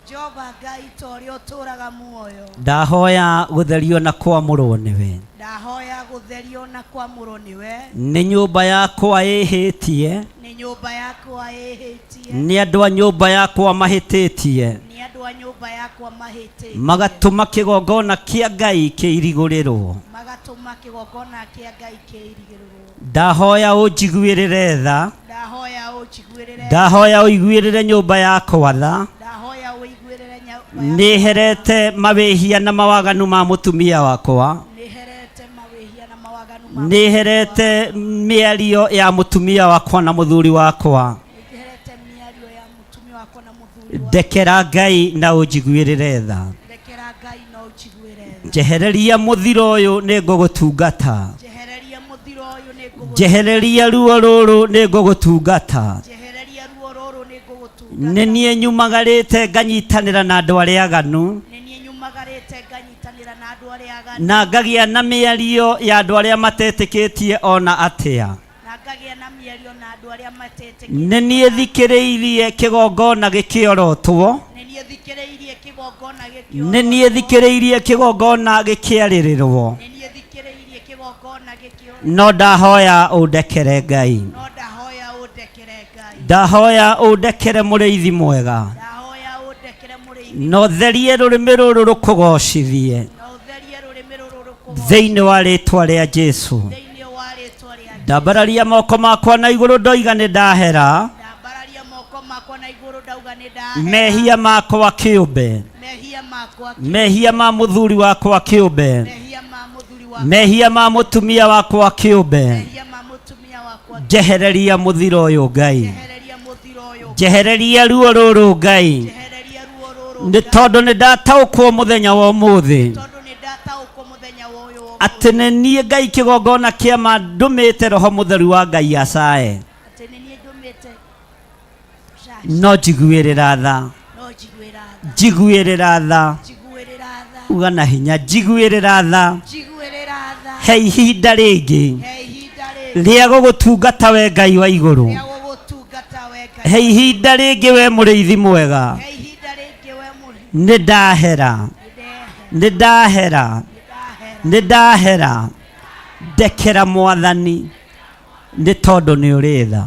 Jehova Ngai ta ũrĩa ũtũũraga muoyo, Ndahoya gũtherio na kwamũrwo nĩwe. Ndahoya gũtherio na kwamũrwo nĩwe. Nĩ nyũmba yakwa ĩhĩtie, Nĩ nyũmba yakwa ĩhĩtie, nĩ andũ a nyũmba yakwa mahĩtĩtie, nĩ andũ a nyũmba yakwa mahĩtĩtie, magatũma kĩgongona kĩa Ngai kĩirigũrĩrwo. Magatũma kĩgongona kĩa Ngai kĩirigĩrĩrwo. Ndahoya ũnjiguĩrĩre tha. Ndahoya ũnjiguĩrĩre. Ndahoya ũiguĩrĩre nyũmba yakwa tha. Ndahoya ũiguĩrĩre nyũmba yakwa. Nĩherete mawĩhia na mawaganu ma mũtumia wakwa, Nĩherete mawĩhia na mawaganu ma nĩherete mĩario ya mũtumia wakwa na mũthuri wakwa. Nĩherete mĩario ya mũtumia wakwa na mũthuri wakwa. Ndekera Ngai na ũnjiguĩrĩre tha. Ndekera Ngai na ũnjiguĩre tha. Njehereria mũthiro ũyũ nĩ ngũgũtungata. Njehereria mũthiro ũyũ nĩ ngũgũ Njehereria ruo rũrũ nĩ ngũgũtungata. Njehereria ruo rũrũ nĩ ngũgũtungata. Nĩ niĩ nyumagarĩte nganyitanĩra na andũ arĩa aganu, Nĩ niĩ nyumagarĩte nganyitanĩra na andũ arĩa aganu, na ngagĩa na mĩario ya andũ arĩa matetĩkĩtie ona atĩa. Na ngagĩa na mĩario na andũ arĩa matetĩkĩtie. Nĩ niĩ thikĩrĩirie kĩgongona gĩkĩorotwo. Nĩ niĩ thikĩrĩirie kĩgongona gĩkĩorotwo. Nĩ niĩ thikĩrĩirie kĩgongona gĩkĩarĩrĩrwo. Nĩ niĩ thikĩrĩirie kĩgongona gĩkĩorotwo. No ndahoya ũndekere Ngai. No ndahoya ũndekere Ngai. Ndahoya ũndekere mũrĩithi mwega. Ndahoya ũndekere mũrĩithi. Na ũtherie rũrĩmĩ rũrũ rũkũgocithie. Na ũtherie rũrĩmĩ rũrũ rũkũgocithie. Thĩinĩ wa rĩtwa rĩa Jesu. Thĩinĩ wa rĩtwa rĩa Ndambararia moko makwa na igũrũ ndoiga nĩ ndahera. Ndambararia moko makwa na igũrũ ndauga nĩ ndahera. Mehia makwa kĩũmbe. Mehia makwa. Mehia ma mũthuri wakwa kĩũmbe. Mehia ma mũthuri wakwa. Mehia ma mũtumia wakwa kĩũmbe. Mehia ma mũtumia wakwa. Njehereria mũthiro ũyũ Ngai. Njehereria mũthiro ũyũ. Njehereria ruo rũrũ Ngai. Njehereria ruo rũrũ. Nĩ tondũ nĩ ndataũkwo mũthenya wa ũmũthĩ. Tondũ nĩ ndataũkwo mũthenya wa ũyũ. Atĩ nĩ niĩ Ngai kĩgongona kĩa ma ndũmĩte Roho Mũtheru wa Ngai acae. Atĩ nĩ niĩ ndũmĩte. No njiguĩrĩra tha. No njiguĩra tha. Njiguĩrĩra tha. Njiguĩrĩra tha. Uga na hinya, njiguĩrĩra tha. Njiguĩrĩra tha. He ihinda rĩngĩ. He ihinda rĩngĩ. Rĩa gũgũtungata we Ngai wa igũrũ. Rĩa gũgũtungata we Ngai. He ihinda rĩngĩ we mũrĩithi mwega. He ihinda rĩngĩ we mũrĩithi. Nĩ ndahera. Nĩ ndahera. Nĩ ndahera. Ndekera Mwathani nĩ tondũ nĩ ũrĩ tha.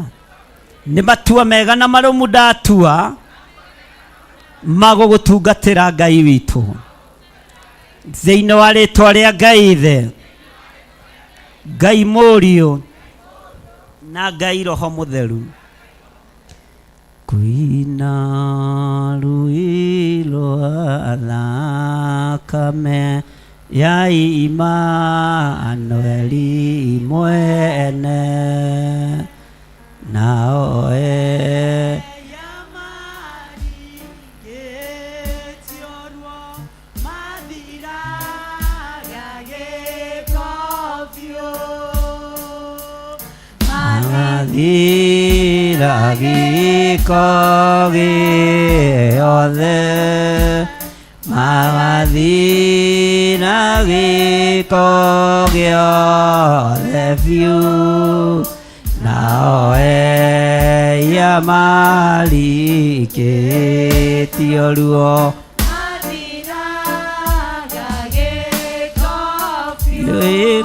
Nĩ matua mega na marũmu ndatua ma gũgũtungatĩra Ngai witũ. Thĩinĩ wa rĩtwa rĩa Ngai Ithe, Ngai Mũriũ na Ngai Roho Mũtheru. Kwĩna rũĩ rwa thakame ya Imanueli mwene, nao mathira gĩko gĩothe, mathira gĩko gĩothe biũ, nao eia marikĩtio ruo.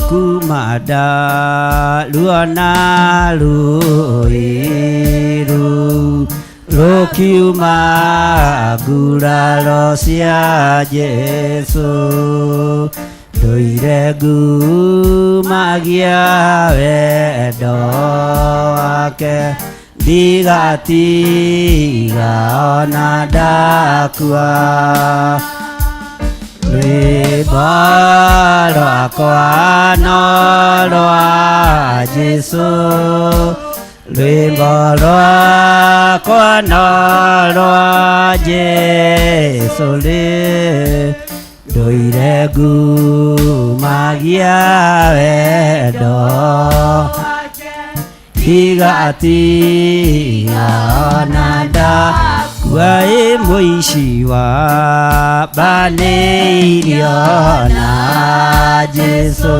Kuma ndaruo na rũĩ rũu rũkiuma nguraro cia Jesũ, ndũire ngumagia wendo wake, ndigatiga ona ndakua. Rwĩmbo rwakwa no rwa Jesũ, rwĩmbo rwakwa no rwa Jesũ rĩ, ndũire ngumagia wendo, ndigatiga ona ndakua. Ĩ mũici wa mbanĩirio na Jesũ,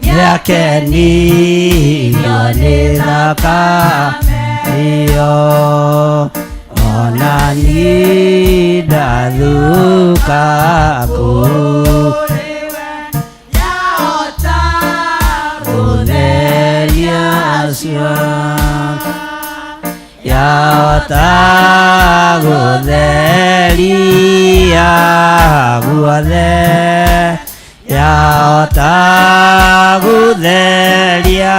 nĩakenirio nĩ thakame ĩyo, ona niĩ ndathuka kũu gũtheria cio, yahota gũtheria guothe, yahota gũtheria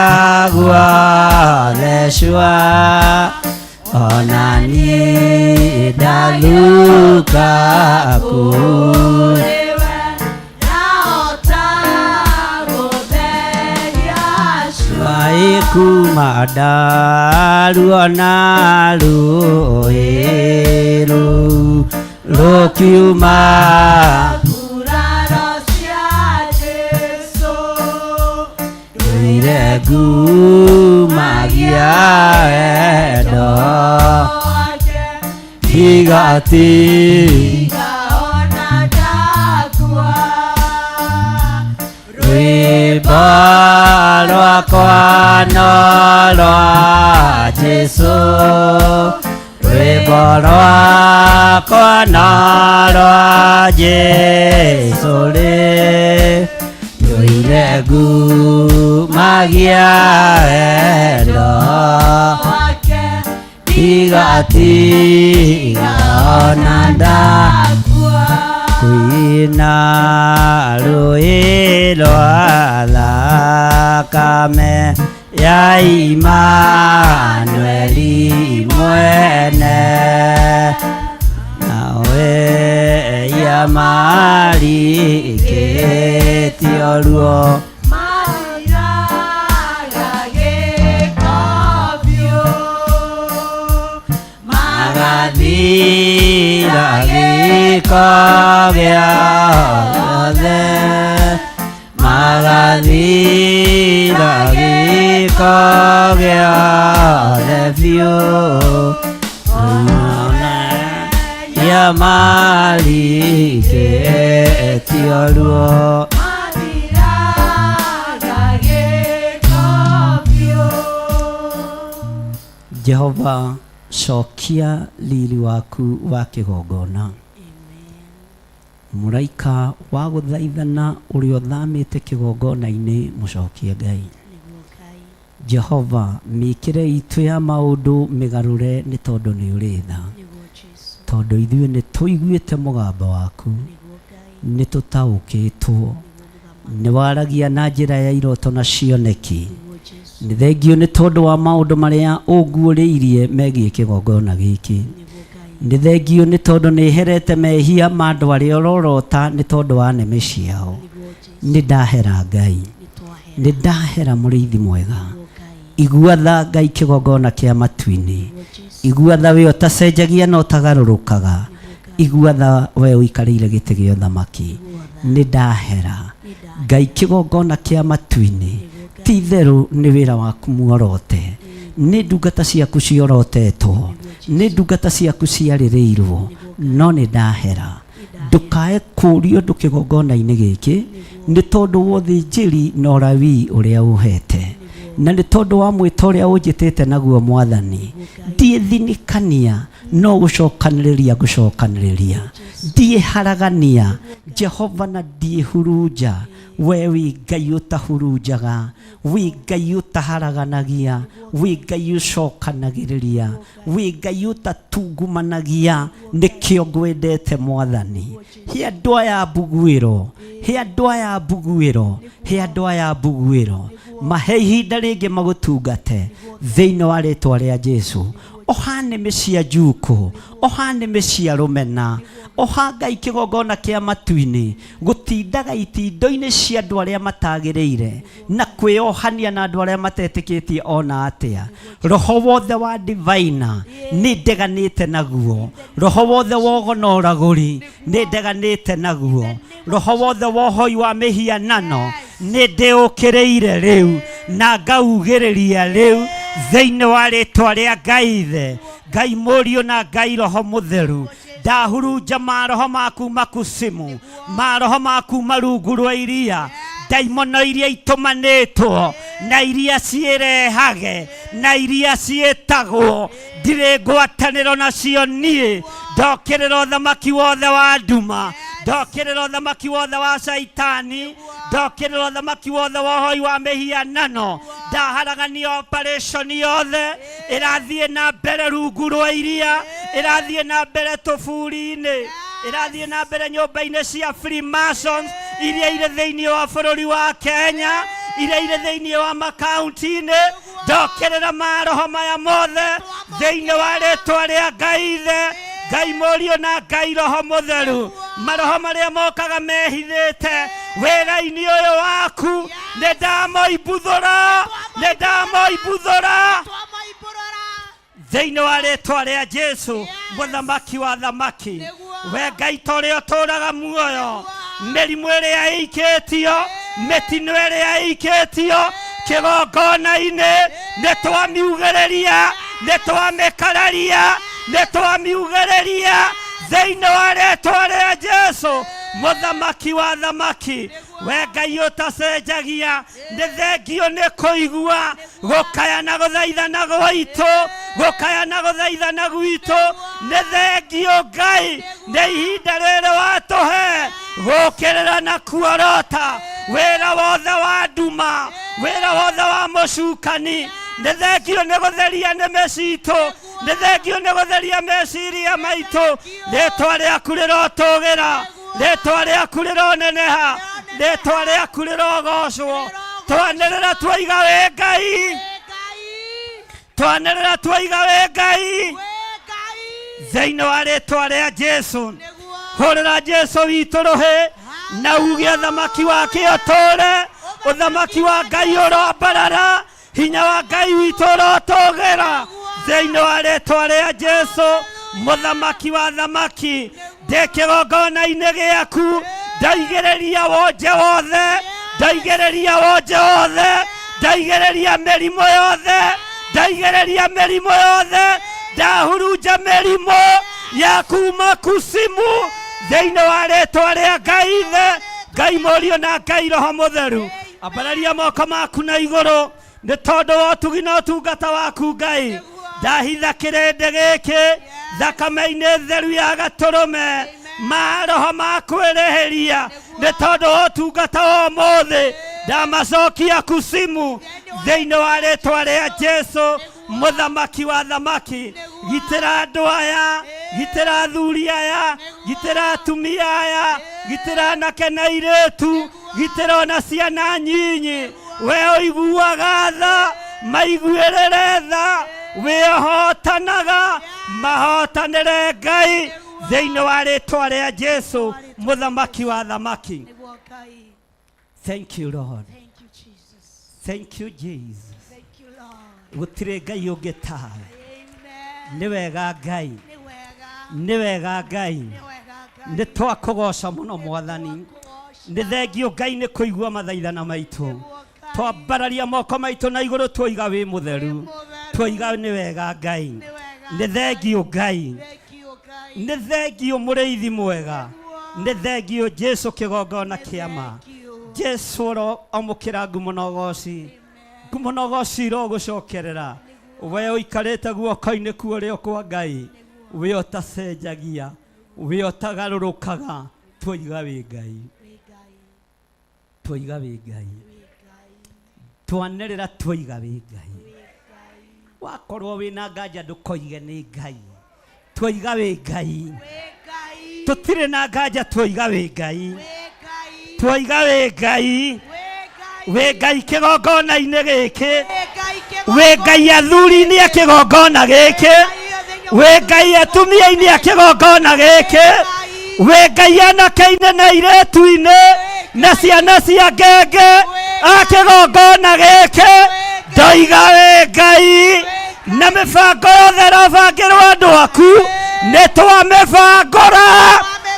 guothe cua, ona niĩ ndathuka kũu. Kuma ndaruo na rũĩ rũu rũkiuma nguraro cia Jesũ, ndũire ngumagia wendo wake, Ndigati ona ndakua. Rwĩmbo rwakwa no rwa Jesũ, rwĩmbo rwakwa no rwa Jesũ rĩ, ndũire ngumagia wendo wake. Ndigatiga ona ndakua. Kwĩna rũĩ rwa thakame ya Imanueli mwene, nawe ya marikĩtio ruo. Mathiraga gĩko biũ. Magathira gĩko gĩothe, magathira gĩko gĩothe biũ, ya marikĩtio ruo. Mathiraga gĩko biũ. Jehova, cokia riri waku wa kĩgongona. Mũraika wa gũthaithana ũrĩa ũthamĩte kĩgongona-inĩ, mũcokie Ngai. Nĩguo Ngai. Jehova, mĩkĩre itũ ya maũndũ mĩgarũre, nĩ tondũ nĩ ũrĩ tha. Nĩguo Jesu. Tondũ ithuĩ nĩ tũiguĩte mũgambo waku, Nĩguo Ngai. nĩ tũtaũkĩtwo. Nĩguo mũthamaki. Nĩ waragia na njĩra ya iroto na cioneki. Nĩguo Jesu. Nĩ thengio nĩ tondũ wa maũndũ marĩa ũnguũrĩirie megiĩ kĩgongona gĩkĩ. Nĩguo Ngai. Nĩ thengio nĩ tondũ nĩ herete mehia ma andũ arĩa ũrorota nĩ tondũ wa nĩmĩ ciao. Nĩguo Jesu. Nĩ ndahera Ngai. Nĩ twahera. Nĩ ndahera mũrĩithi mwega. Nĩguo Ngai. Igua tha Ngai kĩgongona kĩa matu-inĩ. Nĩguo Jesu. Igua tha we ũtacenjagia na ũtagarũrũkaga. Igua tha we ũikarĩire gĩtĩ gĩa ũthamaki. Nĩ ndahera Ngai kĩgongona kĩa matu-inĩ. Ti itherũ nĩ wĩra waku muorote, nĩ ndungata ciaku ciorotetwo, nĩ ndungata ciaku ciarĩrĩirwo, no nĩ ndahera. Ndũkae kũũrio ũndũ kĩgongona-inĩ gĩkĩ, nĩ tondũ wa ũthĩnjĩri na ũrawii ũrĩa ũhete, na nĩ tondũ wa mwĩto ũrĩa ũnjĩtĩte naguo mwathani. Ndiĩthinikania, no gũcokanĩrĩria ngũcokanĩrĩria, ndiĩharagania Jehova, na ndiĩhurunja. We wĩ Ngai ũtahurunjaga, wĩ Ngai ũtaharaganagia, wĩ Ngai ũcokanagĩrĩria, wĩ Ngai ũtatungumanagia. Nĩkĩo ngwendete mwathani. He andũ aya mbuguĩro, he andũ aya mbuguĩro, he andũ aya mbuguĩro, mahe ihinda rĩngĩ magũtungate thĩinĩ wa rĩtwa rĩa Jesu. Oha nĩmĩ cia njukũ, oha nĩmĩ cia rũmena, oha Ngai kĩgongona kĩa matu-inĩ gũtindaga itindo-inĩ cia andũ arĩa matagĩrĩire na kwĩyohania na andũ arĩa matetĩkĩtie ona atĩa. Roho wothe wa divina nĩ ndeganĩte naguo, roho wothe wa ũgo na ũragũri nĩ ndeganĩte naguo, roho wothe wa ũhoi wa mĩhianano nĩ ndĩũkĩrĩire rĩu na ngaugĩrĩria rĩu thĩinĩ wa rĩtwa rĩa Ngai Ithe, Ngai Mũriũ na Ngai Roho Mũtheru. Ndahurunja maroho maku makusimu, maroho maku marungu rwa iria, ndaimono iria itũmanĩtwo na iria ciĩrehage na iria ciĩtagwo, ndirĩ ngwatanĩro nacio niĩ. Ndokĩrĩra ũthamaki wothe wa nduma, ndokĩrĩra ũthamaki wothe wa caitani, ndokĩrĩra ũthamaki wothe wa ũhoi wa mĩhianano. Ndaharagania operation yothe ĩrathiĩ na mbere rungu rwa iria, ĩrathiĩ na mbere tũburi-inĩ, ĩrathiĩ na mbere nyũmba-inĩ cia Freemasons iria irĩ thĩinĩ wa bũrũri wa Kenya, iria irĩ thĩinĩ wa makaunti-inĩ. Ndokĩrĩra maroho maya mothe thĩinĩ wa rĩtwa rĩa Ngai Ithe, Ngai Mũriũ na Ngai Roho Mũtheru. Maroho marĩa mokaga mehithĩte wĩra-inĩ ũyũ waku, nĩ ndamoimbuthũra, nĩ ndamoimbuthũra Twamaimbũrũra. thĩinĩ wa rĩtwa rĩa Jesu, mũthamaki wa thamaki. We Ngai ta ũrĩa ũtũũraga muoyo, mĩrimũ ĩrĩa ĩikĩtio, mĩtino ĩrĩa ĩikĩtio kĩgongona-inĩ, nĩ twamiugĩrĩria, nĩ twamĩkararia, nĩ twamiugĩrĩria. Thĩinĩ wa rĩtwa rĩa Jesu, mũthamaki wa thamaki, we Ngai ũtacenjagia, nĩ thengio nĩ kũigua gũkaya na gũthaithana gwitũ, gũkaya na gũthaithana gwitũ. Nĩ thengio Ngai nĩ ihinda rĩrĩ watũhe gũkĩrĩra na kuorota wĩra wothe wa nduma, wĩra wothe wa mũcukani. Nĩ thengio nĩ gũtheria nĩmĩ citũ, nĩ thengio nĩ gũtheria meciria maitũ. Rĩtwa rĩaku rĩrotũgĩra, rĩtwa rĩaku rĩroneneha, rĩtwa rĩaku rĩrogocwo. Twanĩrĩra twaiga wĩ Ngai, twanĩrĩra twaiga wĩ Ngai thĩinĩ wa rĩtwa rĩa Jesu. Hũrĩra Jesu witũ rũhĩ na uge ũthamaki wake ũtũre, ũthamaki wa Ngai ũroambarara, hinya wa Ngai witũ ũrotũgĩra thĩinĩ wa rĩtwa rĩa Jesu, mũthamaki wa thamaki. Ndĩ kĩgongona-inĩ gĩaku, ndaigĩrĩria wonje wothe, ndaigĩrĩria wonje wothe, ndaigĩrĩria mĩrimũ yothe, ndaigĩrĩria mĩrimũ yothe, ndahurunja mĩrimũ ya kuma kusimu thĩinĩ wa rĩtwa rĩa Ngai Ithe, Ngai Mũriũ na Ngai Roho Mũtheru. Ambararia moko maku na igũrũ nĩ tondũ wa ũtugi na ũtungata waku Ngai. Ndahitha kĩrĩndĩ gĩkĩ thakame-inĩ theru ya gatũrũme maroho ma kwĩrĩhĩria nĩ tondũ wa ũtungata wa ũmũthĩ, ndamacokia kusimu thĩinĩ wa rĩtwa rĩa Jesu, mũthamaki wa thamaki. Gitĩra andũ aya, gitĩra athuri aya, gitĩra atumia aya, gitĩra anake na airĩtu, gitĩra ona ciana nyinyi. We ũiguaga tha, maiguĩrĩre tha, wĩhotanaga, mahotanĩre Ngai thĩinĩ wa rĩtwa rĩa Jesu, mũthamaki wa thamaki. Nĩguo Ngai. Thank you, Lord. Thank you, Jesus. Thank you, Jesus. Thank you, Lord. Gũtirĩ Ngai ũngĩ tawe. Amen. Nĩ wega Ngai, Nĩ wega. nĩ wega Ngai. Nĩ wega Ngai. Nĩ twakũgoca mũno Mwathani. Twakũgoca. Nĩ thengio Ngai nĩ kũigua mathaithana maitũ. Nĩguo Ngai. Twambararia moko maitũ na igũrũ twoiga wĩ mũtheru, Mũtheru. twoiga nĩ wega Ngai. Nĩ wega Nĩ thengio Ngai, Thank you, Ngai. nĩ thengio mũrĩithi mwega, nĩ thengio Jesu kĩgongona kĩama. Thank you. Jesu ũro amũkĩra ngumo na ũgoci, ngumo na ũgoci irogũcokerera. We ũikarĩte guoko-inĩ kwa ũrĩo kwa Ngai, we ũtacenjagia, we ũtagarũrũkaga, twoiga wĩ Ngai, Wĩ Ngai. twoiga wĩ Ngai, Wĩ Ngai. twanĩrĩra twoiga wĩ Ngai. Wĩ Ngai. Wakorwo wĩna nganja ndũkoige nĩ Ngai, twoiga wĩ Ngai. Wĩ Ngai. Tũtirĩ na nganja, twoiga wĩ Ngai, Wĩ Ngai. twoiga wĩ Ngai, Wĩ Ngai. wĩ Ngai kĩgongona-inĩ gĩkĩ, Wĩ Ngai kĩgongona. wĩ Ngai athuri-inĩ a kĩgongona gĩkĩ, wĩ Ngai atumia-inĩ a kĩgongona gĩkĩ, wĩ Ngai anake-inĩ na airĩtu-inĩ na ciana cia ngenge a kĩgongona gĩkĩ. Ndoiga wĩ Ngai, na mĩbango yothe ĩrabangĩrwo andũ aku, nĩ twamĩbangũra,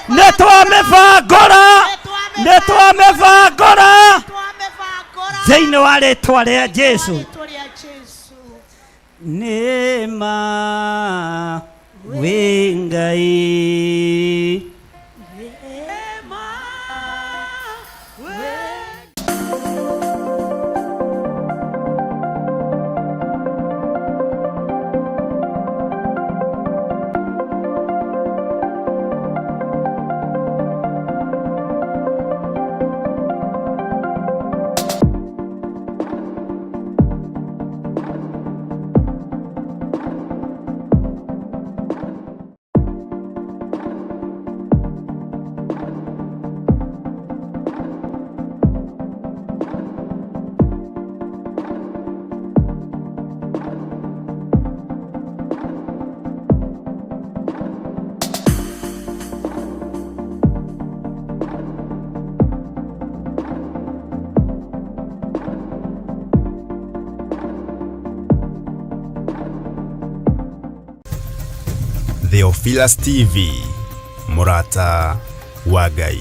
nĩ twamĩbangũra, nĩ twamĩbangũra Twamĩbangũra. thĩinĩ wa rĩtwa rĩa Jesu. Rĩtwa rĩa Jesu. Nĩ ma wĩ Ngai. Theophilus TV, mũrata wa Ngai.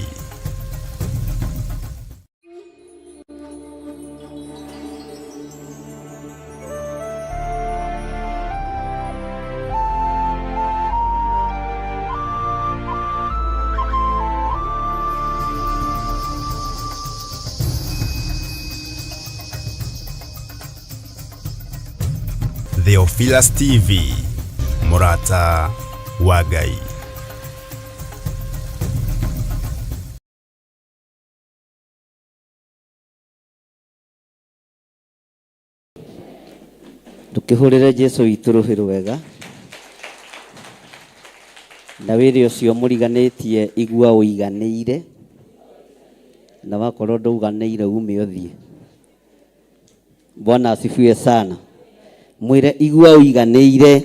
Theophilus TV, mũrata wa Ngai. Ndũkĩhũrĩre Jesu witũ rũhĩ rwega. Na wĩrĩ ũcio mũriganĩtie igua ũiganĩire, na wakorwo ndũiganĩire ume ũthiĩ. Bwana asifiwe sana. Mwĩre igua ũiganĩire,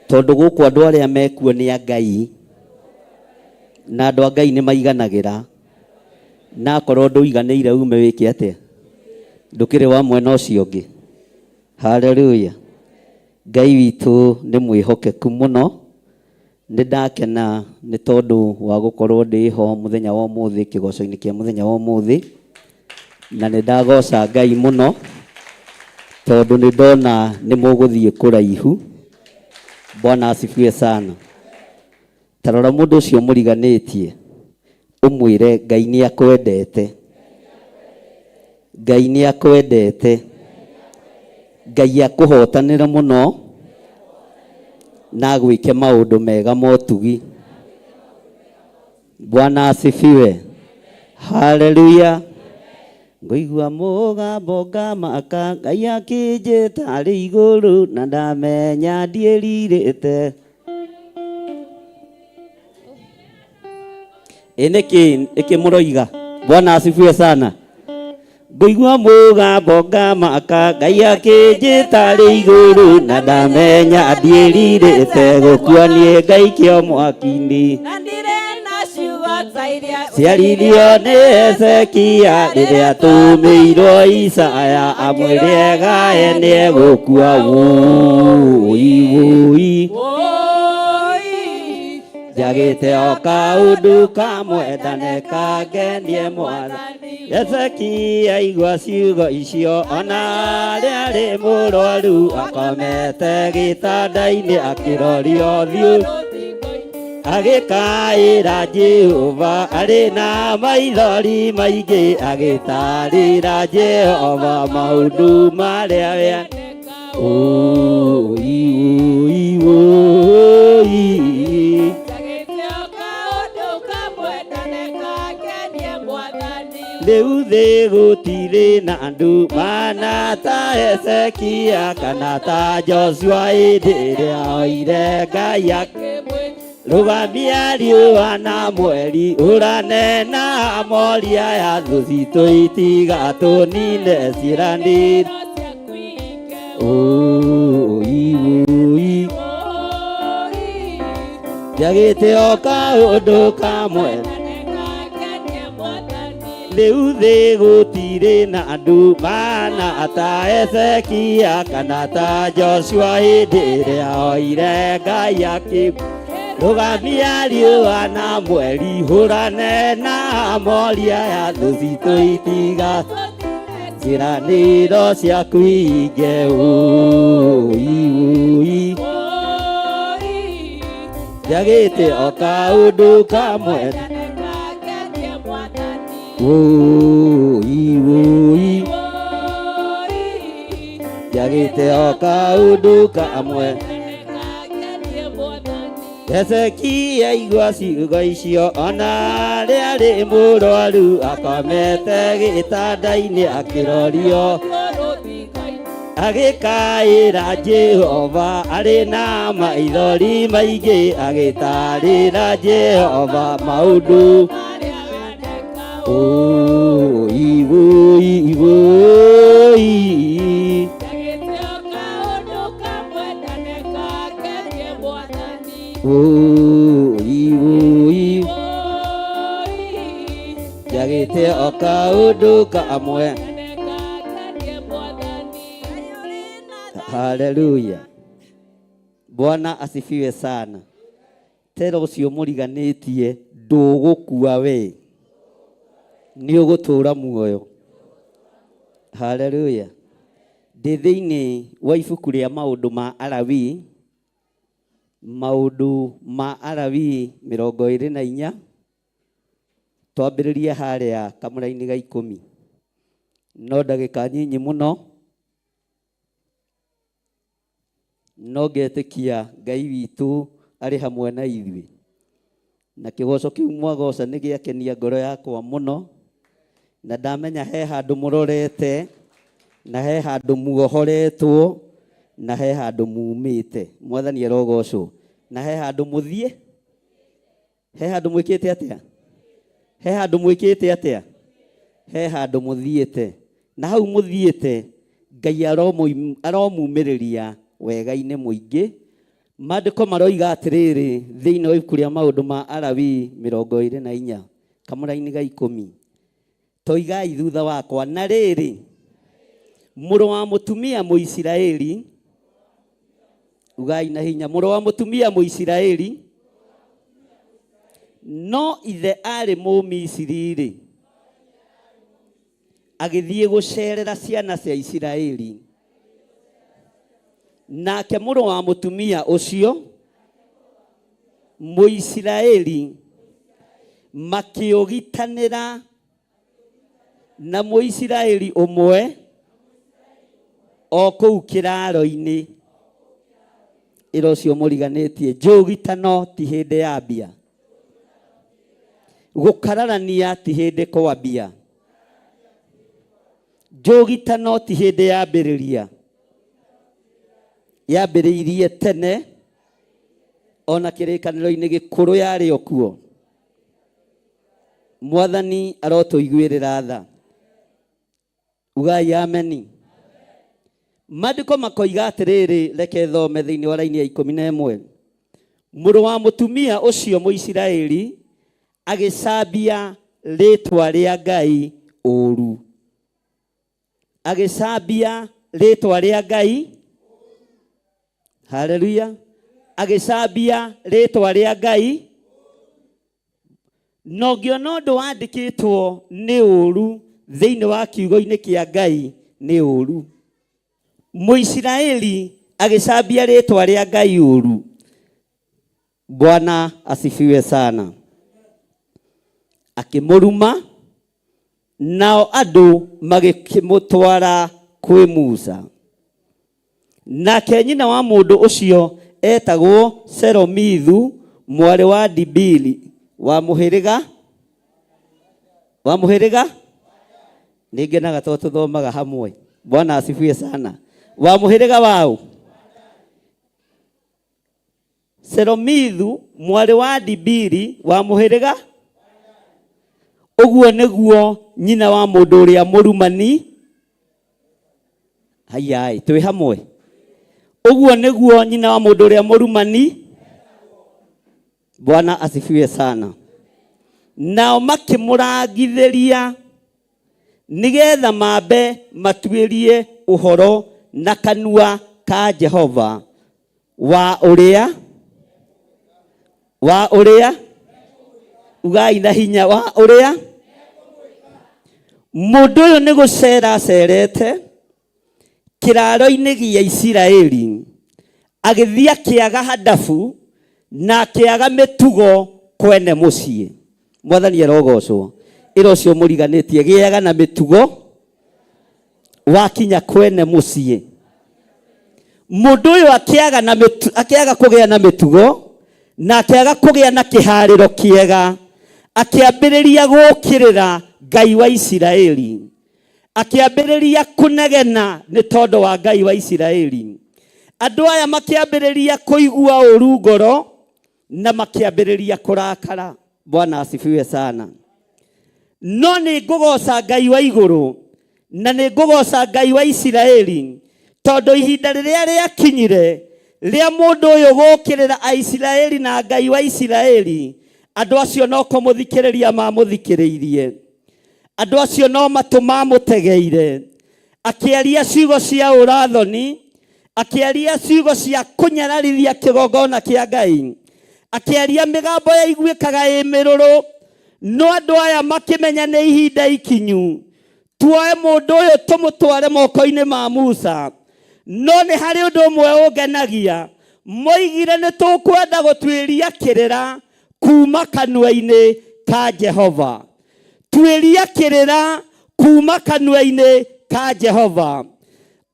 tondũ gũkũ andũ arĩa mekuo nĩ a Ngai, na andũ a Ngai nĩ maiganagĩra. Na akorwo ndũiganĩire ume wĩke atĩa? Ndũkĩrĩ wa mwena ũcio ũngĩ. Haleluya. Ngai witũ nĩ mwĩhokeku mũno. Nĩ ndakena nĩ tondũ wa gũkorwo ndĩ ho mũthenya wa ũmũthĩ, kĩgoco-inĩ kĩa mũthenya wa ũmũthĩ. Na nĩ ndagoca Ngai mũno tondũ nĩ ndona nĩ mũgũthiĩ kũraihu. Bwana asifiwe sana. Ta rora mũndũ ũcio mũriganĩtie, ũmwĩre Ngai nĩ akwendete. Ngai nĩ akwendete. Ngai akũhotanĩre mũno na agwĩke maũndũ mega motugi. Bwana asifiwe. Haleluya. Ngũigua mũgambo ngamaka, Ngai akĩnjĩta arĩ igũrũ na ndamenya ndiĩrirĩte. Ĩ nĩkĩ nĩkĩ mũroiga? Bwana asifiwe sana. Ngũigua mũgambo ngamaka, Ngai akĩnjĩta arĩ igũrũ na ndamenya ndiĩrirĩte gũkua niĩ ngaikio mwaki-inĩ. Na ndirĩ na ciugo ta iria Ciaririo nĩ Hezekia rĩrĩa atũmĩirwo Isaya amwĩre egae nĩegũkua. Wũi wũi. Wũi. Njagĩte o kaũndũ kamwe ndanekangenie Mwathani. Hezekia aigua ciugo icio ona arĩa arĩ mũrwaru akomete gĩtanda-inĩ akĩrorio ũthiũ, agĩkaĩra Jehova arĩ na maithori maingĩ, agĩtarĩra Jehova maũndũ marĩa we. Ũi ũi ũi. Njagĩte o kaũndũ kamwe ndanekangenie Mwathani. Rĩu thĩ gũtirĩ na andũ mana ta Hezekia kana ta Joshua hĩndĩ ĩrĩa oire Ngai rũgamia riũa na mweri, ũrane na moria ya thũ citũ itigatũnine ciĩranĩre. Ũi ũi. Njagĩte o kaũndũ kamwe. Rĩu thĩ gũtirĩ na andũ mana ta Hezekia kana ta Joshua hĩndĩ ĩrĩa oire Ngai akĩ rũgamia riũa na mweri, hũrane na moria ya thũ citũ itiga ciĩranĩro ciaku ihinge. Ũi ũi. Njagĩte o kaũndũ kamwe. Ũi ũi. Njagĩte o kaũndũ kamwe. Hezekia aigua ciugo icio ona arĩa arĩ mũrwaru akomete gĩtanda-inĩ akĩrorio, agĩkaĩra Jehova arĩ na maithori maingĩ, agĩtarĩra Jehova maũndũ. Ũi ũi ũi. Ũi ũi. Njagĩte o kaũndũ kamwe. Haleluya. Bwana asifiwe sana. Tera ũcio mũriganĩtie ndũgũkua we, nĩ ũgũtũũra muoyo. Haleluya. Ndĩ thĩinĩ wa ibuku rĩa maũndũ ma Alawii, maũndũ ma Alawii 24, twambĩrĩrie harĩa kamũra-inĩ ga 10, no ndagĩka nyinyi mũno. No ngetĩkia Ngai witũ arĩ hamwe na ithuĩ. Na kĩgoco kĩu mwagoca nĩ gĩakenia ngoro yakwa mũno, na ndamenya he handũ mũrorete, na he handũ muohoretwo, na he handũ mumĩte. Mwathani arogocwo. Na he handũ mũthiĩ, he handũ mwĩkĩte atĩa? He handũ mwĩkĩte atĩa? He handũ mũthiĩte. Na hau mũthiĩte, Ngai aromumĩrĩria wega-inĩ mũingĩ. Maandĩko maroiga atĩrĩrĩ thĩinĩ wa ibuku rĩa maũndũ ma Alawii 24 kamũraini ga 10, toigai thutha wakwa, na rĩrĩ, mũrũ wa mũtumia Mũisiraeli, ugai na hinya, mũrũ wa mũtumia Mũisiraeli, no ithe arĩ Mũmisiri-rĩ, agĩthiĩ gũcerera ciana cia Isiraeli. Nake mũrũ wa mũtumia ũcio Mũisiraeli makĩũgitanĩra na Mũisiraeli ũmwe o kũu kĩraro-inĩ. Ĩra ũcio mũriganĩtie, njũgitano ti hĩndĩ ya mbia, gũkararania ti hĩndĩ kwambia, njũgitano ti hĩndĩ yambĩrĩria, yambĩrĩirie tene ona kĩrĩkanĩro-inĩ gĩkũrũ yarĩ o kuo. Mwathani arotũiguĩrĩra tha. Ugai ameni. Maandĩko makoiga atĩrĩrĩ, reke thome thĩinĩ wa raini ya 11. Mũrũ wa mũtumia ũcio Mũisiraeli agĩcambia rĩtwa rĩa Ngai ũru. Agĩcambia rĩtwa rĩa Ngai. Haleluya. Agĩcambia rĩtwa rĩa Ngai. Na ũngĩona ũndũ wandĩkĩtwo nĩ ũru thĩinĩ wa kiugo-inĩ kĩa Ngai nĩ ũru. Mũisiraeli agĩcambia rĩtwa rĩa Ngai ũru. Bwana asifiwe sana. Akĩmũruma, nao andũ magĩkĩmũtwara kwĩ Musa. Nake nyina wa mũndũ ũcio etagwo Selomithu mwarĩ wa Dibiri wa mũhĩrĩga wa mũhĩrĩga nĩ ngenaga tondũ tũthomaga hamwe. Bwana asifiwe sana. Wa mũhĩrĩga waũ? Selomithu mwarĩ wa Dibiri wa mũhĩrĩga ũguo nĩguo nyina wa mũndũ ũrĩa mũrumani. Haiyaĩ, twĩ hamwe. Ũguo nĩguo nyina wa mũndũ ũrĩa mũrumani. Bwana asifiwe sana. Nao makĩmũrangithĩria nĩgetha mambe matuĩrie ũhoro na kanua ka Jehova wa ũrĩa wa ũrĩa ugai na hinya wa ũrĩa mũndũ ũyũ nĩ gũcera acerete kĩraro-inĩ gĩa Isiraeli, agĩthiĩ akĩaga handabu na akĩaga mĩtugo kwene mũciĩ. Mwathani arogocwo. Ĩra ũcio mũriganĩtie, gĩaga na mĩtugo wakinya kwene mũciĩ. Mũndũ ũyũ akĩaga na mĩtu, akĩaga kũgĩa na mĩtugo na akĩaga kũgĩa na kĩharĩro kĩega, akĩambĩrĩria gũũkĩrĩra Ngai wa Isiraeli. Akĩambĩrĩria kũnegena nĩ tondũ wa Ngai wa Isiraeli. Andũ aya makĩambĩrĩria kũigua ũru ngoro na makĩambĩrĩria kũrakara. Bwana asifiwe sana. No nĩ ngũgoca Ngai wa igũrũ na nĩ ngũgoca Ngai wa Isiraeli, tondũ ihinda rĩrĩa rĩakinyire rĩa mũndũ ũyũ gũũkĩrĩra Aisiraeli na Ngai wa Isiraeli, andũ acio no kũmũthikĩrĩria mamũthikĩrĩirie. Andũ acio no matũ mamũtegeire. Akĩaria ciugo cia ũrathoni, akĩaria ciugo cia kũnyararithia kĩgongona kĩa Ngai, akĩaria mĩgambo yaiguĩkaga ĩ mĩrũrũ. No andũ aya makĩmenya nĩ ihinda ikinyu, tuoe mũndũ ũyũ tũmũtware moko-inĩ ma Musa. No nĩ harĩ ũndũ ũmwe ũngenagia, moigire nĩ tũkwenda gũtuĩria kĩrĩra kuma kanua-inĩ ka Jehova. Tuĩria kĩrĩra kuma kanua-inĩ ka Jehova.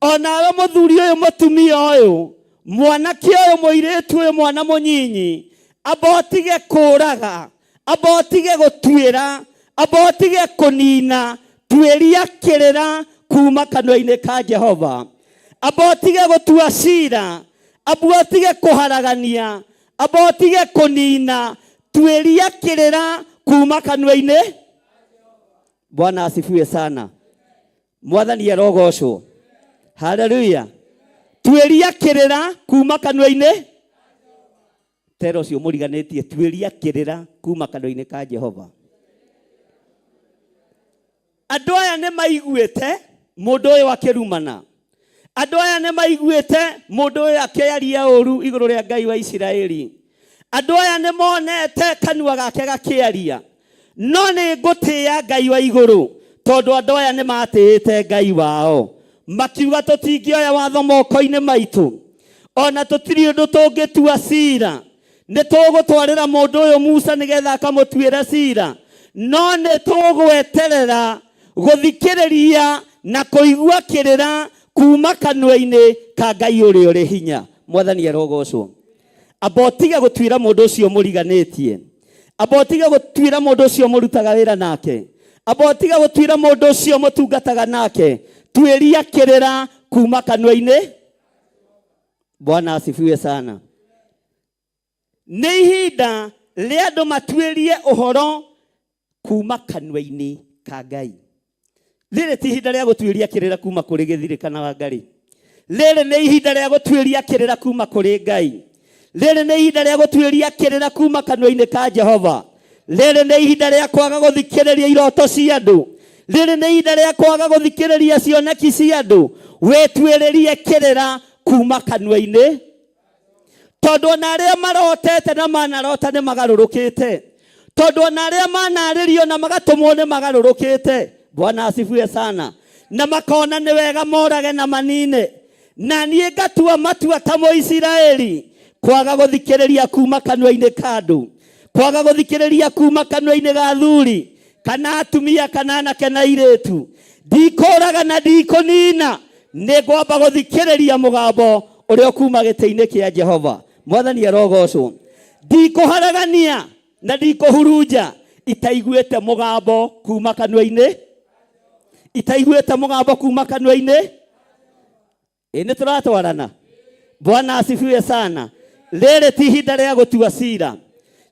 Onawe mũthuri ũyũ mũtumia ũyũ, Mwanake ũyũ, mũirĩtu ũyũ, mwana mũnyinyi, amba ũtige kũraga, amba ũtige gũtuĩra, amba ũtige kũnina, tuĩria kĩrĩra kuma kanua-inĩ ka Jehova. Amba ũtige gũtua cira, amba ũtige kũharagania, amba ũtige kũnina, tuĩria kĩrĩra kuma kanua-inĩ. Bwana asifiwe sana. Mwathani arogocwo. Haleluya. Tuĩria kĩrĩra kuma kanua-inĩ tera ũcio mũriganĩtie, tuĩria kĩrĩra kuma kanua-inĩ ka Jehova. Andũ aya nĩ maiguĩte mũndũ ũyũ akĩrumana, andũ aya nĩ maiguĩte mũndũ ũyũ akĩaria ũru igũrũ rĩa Ngai wa Isiraeli, andũ aya nĩ monete kanua gake gakĩaria, no nĩ ngũtĩĩa Ngai wa igũrũ, tondũ andũ aya nĩ matĩĩte Ngai wao, makiuga tũtingĩoya watho moko-inĩ maitũ, ona tũtirĩ ũndũ tũngĩtua cira, nĩ tũgũtwarĩra mũndũ ũyũ Musa nĩgetha akamũtuĩre cira, no nĩ tũgweterera gũthikĩrĩria na kũigua kĩrĩra kuma kanua-inĩ ka Ngai ũrĩa ũrĩ hinya. Mwathani arogocwo. Amba ũtige gũtuĩra mũndũ ũcio mũriganĩtie, amba ũtige gũtuĩra mũndũ ũcio mũrutaga wĩra nake, amba ũtige gũtuĩra mũndũ ũcio mũtungataga nake, tuĩria kĩrĩra kuma kanua-inĩ. Bwana asifiwe sana. Nĩ ihinda rĩa andũ matuĩrie ũhoro kuma kanua-inĩ ka Ngai. Rĩrĩ ti ihinda rĩa gũtuĩria kĩrĩra kuma kũrĩ gĩthirĩ kana Wangarĩ. Rĩrĩ nĩ ihinda rĩa gũtuĩria kĩrĩra kuma kũrĩ Ngai. Rĩrĩ nĩ ihinda rĩa gũtuĩria kĩrĩra kuma kanua-inĩ ka Jehova. Rĩrĩ nĩ ihinda rĩa kwaga gũthikĩrĩria iroto cia andũ. Rĩrĩ nĩ ihinda rĩa kwaga gũthikĩrĩria cioneki cia andũ. Wĩtuĩrĩrie kĩrĩra kuma kanua-inĩ, tondũ ona arĩa marotete na manarota nĩ magarũrũkĩte, tondũ ona arĩa manarĩrio na magatũmwo nĩ magarũrũkĩte. Bwana asifiwe sana. Na makona nĩ wega morage na manine, na niĩ ngatua matua ta Mũisiraeli kwaga gũthikĩrĩria kuma kanua-inĩ ka andũ, kwaga gũthikĩrĩria kuma kanua-inĩ ga athuri kana atumia kana anake na airĩtu. Ndikũraga na ndikũnina, nĩ ngwamba gũthikĩrĩria mũgambo ũrĩa ũkuma gĩtĩ-inĩ kĩa Jehova. Mwathani arogocwo. Ndikũharagania na ndikũhurunja itaiguĩte mũgambo kuma kanua-inĩ, itaiguĩte mũgambo kuma kanua-inĩ. Ĩ nĩ tũratwarana? Bwana asifiwe sana. Rĩrĩ ti ihinda rĩa gũtua cira,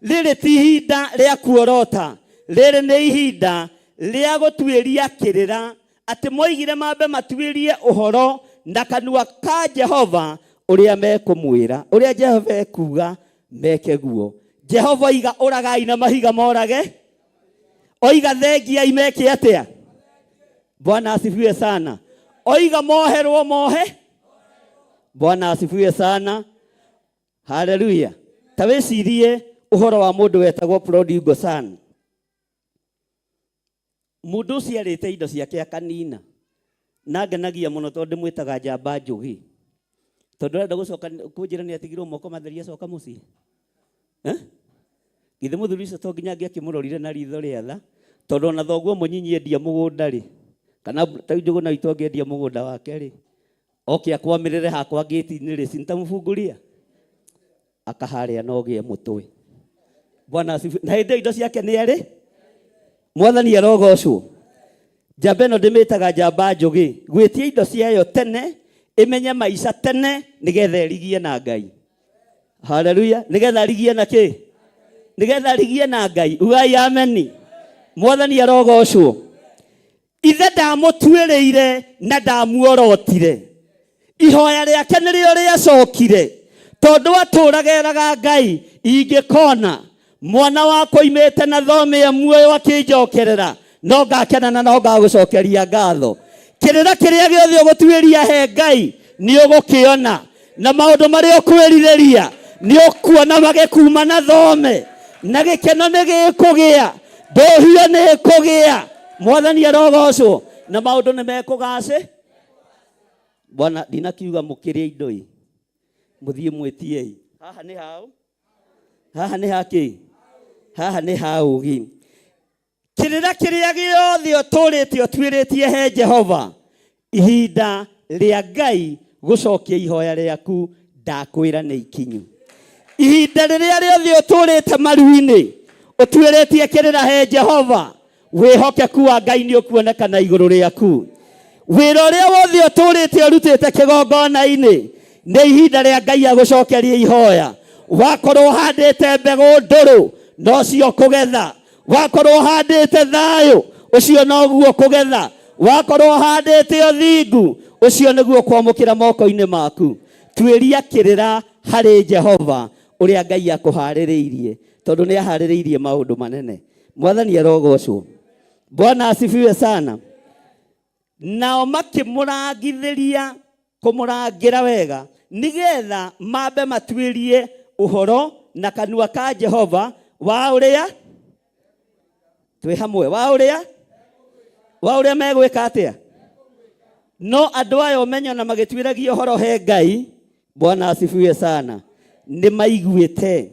rĩrĩ ti ihinda rĩa kuorota, rĩrĩ nĩ ihinda rĩa gũtuĩria kĩrĩra, atĩ moigire mambe matuĩrie ũhoro na kanua ka Jehova ũrĩa mekũmwĩra, ũrĩa Jehova ekuga meke guo. Jehova oiga ũragai na mahiga morage, oiga thengiai meke atĩa? Bwana asifiwe sana. Oiga moherwo mohe. Bwana asifiwe sana. Haleluya. Ta wĩcirie ũhoro wa mũndũ wetagwo prodigal son. Mũndũ ũcio arĩte indo ciake akanina, na ngenagia mũno tondũ ndĩmwĩtaga njamba njũgĩ, tondũ arenda gũcoka kũnjĩra nĩ atigirwo moko matheri acoka mũciĩ. Eh? Githĩ mũthuri ũcio to nginya angĩakĩmũrorire na ritho rĩa tha, tondũ ona thoguo mũnyinyi endia mũgũnda rĩ, kana ta Njũgũna witũ angĩendia mũgũnda wake rĩ, oke akwamĩrĩre hakwa ngĩti-inĩ rĩ, sintamũbunguria akaharĩa no gĩe mũtwe. Bwana asifiwe. Na hĩndĩ ĩyo indo ciake nĩ erĩ. Mwathani arogocwo. Njamba ĩno ndĩmĩtaga njamba njũgĩ, gwĩtia indo ciayo tene, ĩmenye maica tene, nĩgetha ĩrigie na Ngai. Haleluya. Nĩgetha arigie na kĩ? Nĩgetha arigie na Ngai. Ugai ameni. Mwathani arogocwo. Ithe ndamũtuĩrĩire na ndamuorotire, ihoya rĩake nĩrĩo rĩacokire, tondũ atũraga eraga Ngai, ingĩkona mwana wakwa oimĩte na thome ya muoyo akĩnjokerera, no ngakena na no ngagũcokeria ngatho. Kĩrĩra kĩrĩa gĩothe ũgũtuĩria he Ngai nĩ ũgũkĩona, na maũndũ marĩa ũkwĩrirĩria nĩ ũkuona magĩkuma na thome, na gĩkeno nĩ gĩkũgĩa, ndũhio nĩ ĩkũgĩa. Mwathani arogocwo. Na maũndũ nĩ mekũgacĩ. Bwana, ndinakiuga mũkĩrĩe indo ĩ, mũthiĩ mwĩtiei. Haha nĩ haũ? Haha nĩ hakĩ? Haha nĩ ha ũgĩ. Kĩrĩra kĩrĩa gĩothe ũtũrĩte ũtuĩrĩtie he Jehova, ihinda rĩa Ngai gũcokia ihoya rĩaku Ndakwĩra nĩ ikinyu. Ihinda rĩrĩa rĩothe ũtũrĩte maru-inĩ ũtuĩrĩtie kĩrĩra he Jehova, wĩhokeku wa Ngai nĩ ũkuonekana igũrũ rĩaku. Wĩra ũrĩa wothe ũtũrĩte ũrutĩte kĩgongona-inĩ, nĩ ihinda rĩa Ngai agũcokerie ihoya. Wakorwo ũhandĩte mbegũ ndũrũ, nocio ũkũgetha. Wakorwo ũhandĩte thayũ, ũcio noguo ũkũgetha. Wakorwo ũhandĩte ũthingu, ũcio nĩguo ũkwamũkĩra moko-inĩ maku. Tuĩria kĩrĩra harĩ Jehova ũrĩa Ngai akũharĩrĩirie, tondũ nĩ aharĩrĩirie maũndũ manene. Mwathani arogocwo. Bwana asifiwe sana. Nao makĩmũrangithĩria kũmũrangĩra wega, nĩgetha mambe matuĩrie ũhoro na kanua ka Jehova wa ũrĩa twĩ hamwe, wa ũrĩa megwĩka atĩa. No andũ aya ũmenyo na magĩtuĩragia ũhoro he Ngai. Bwana asifiwe sana. Nĩ maiguĩte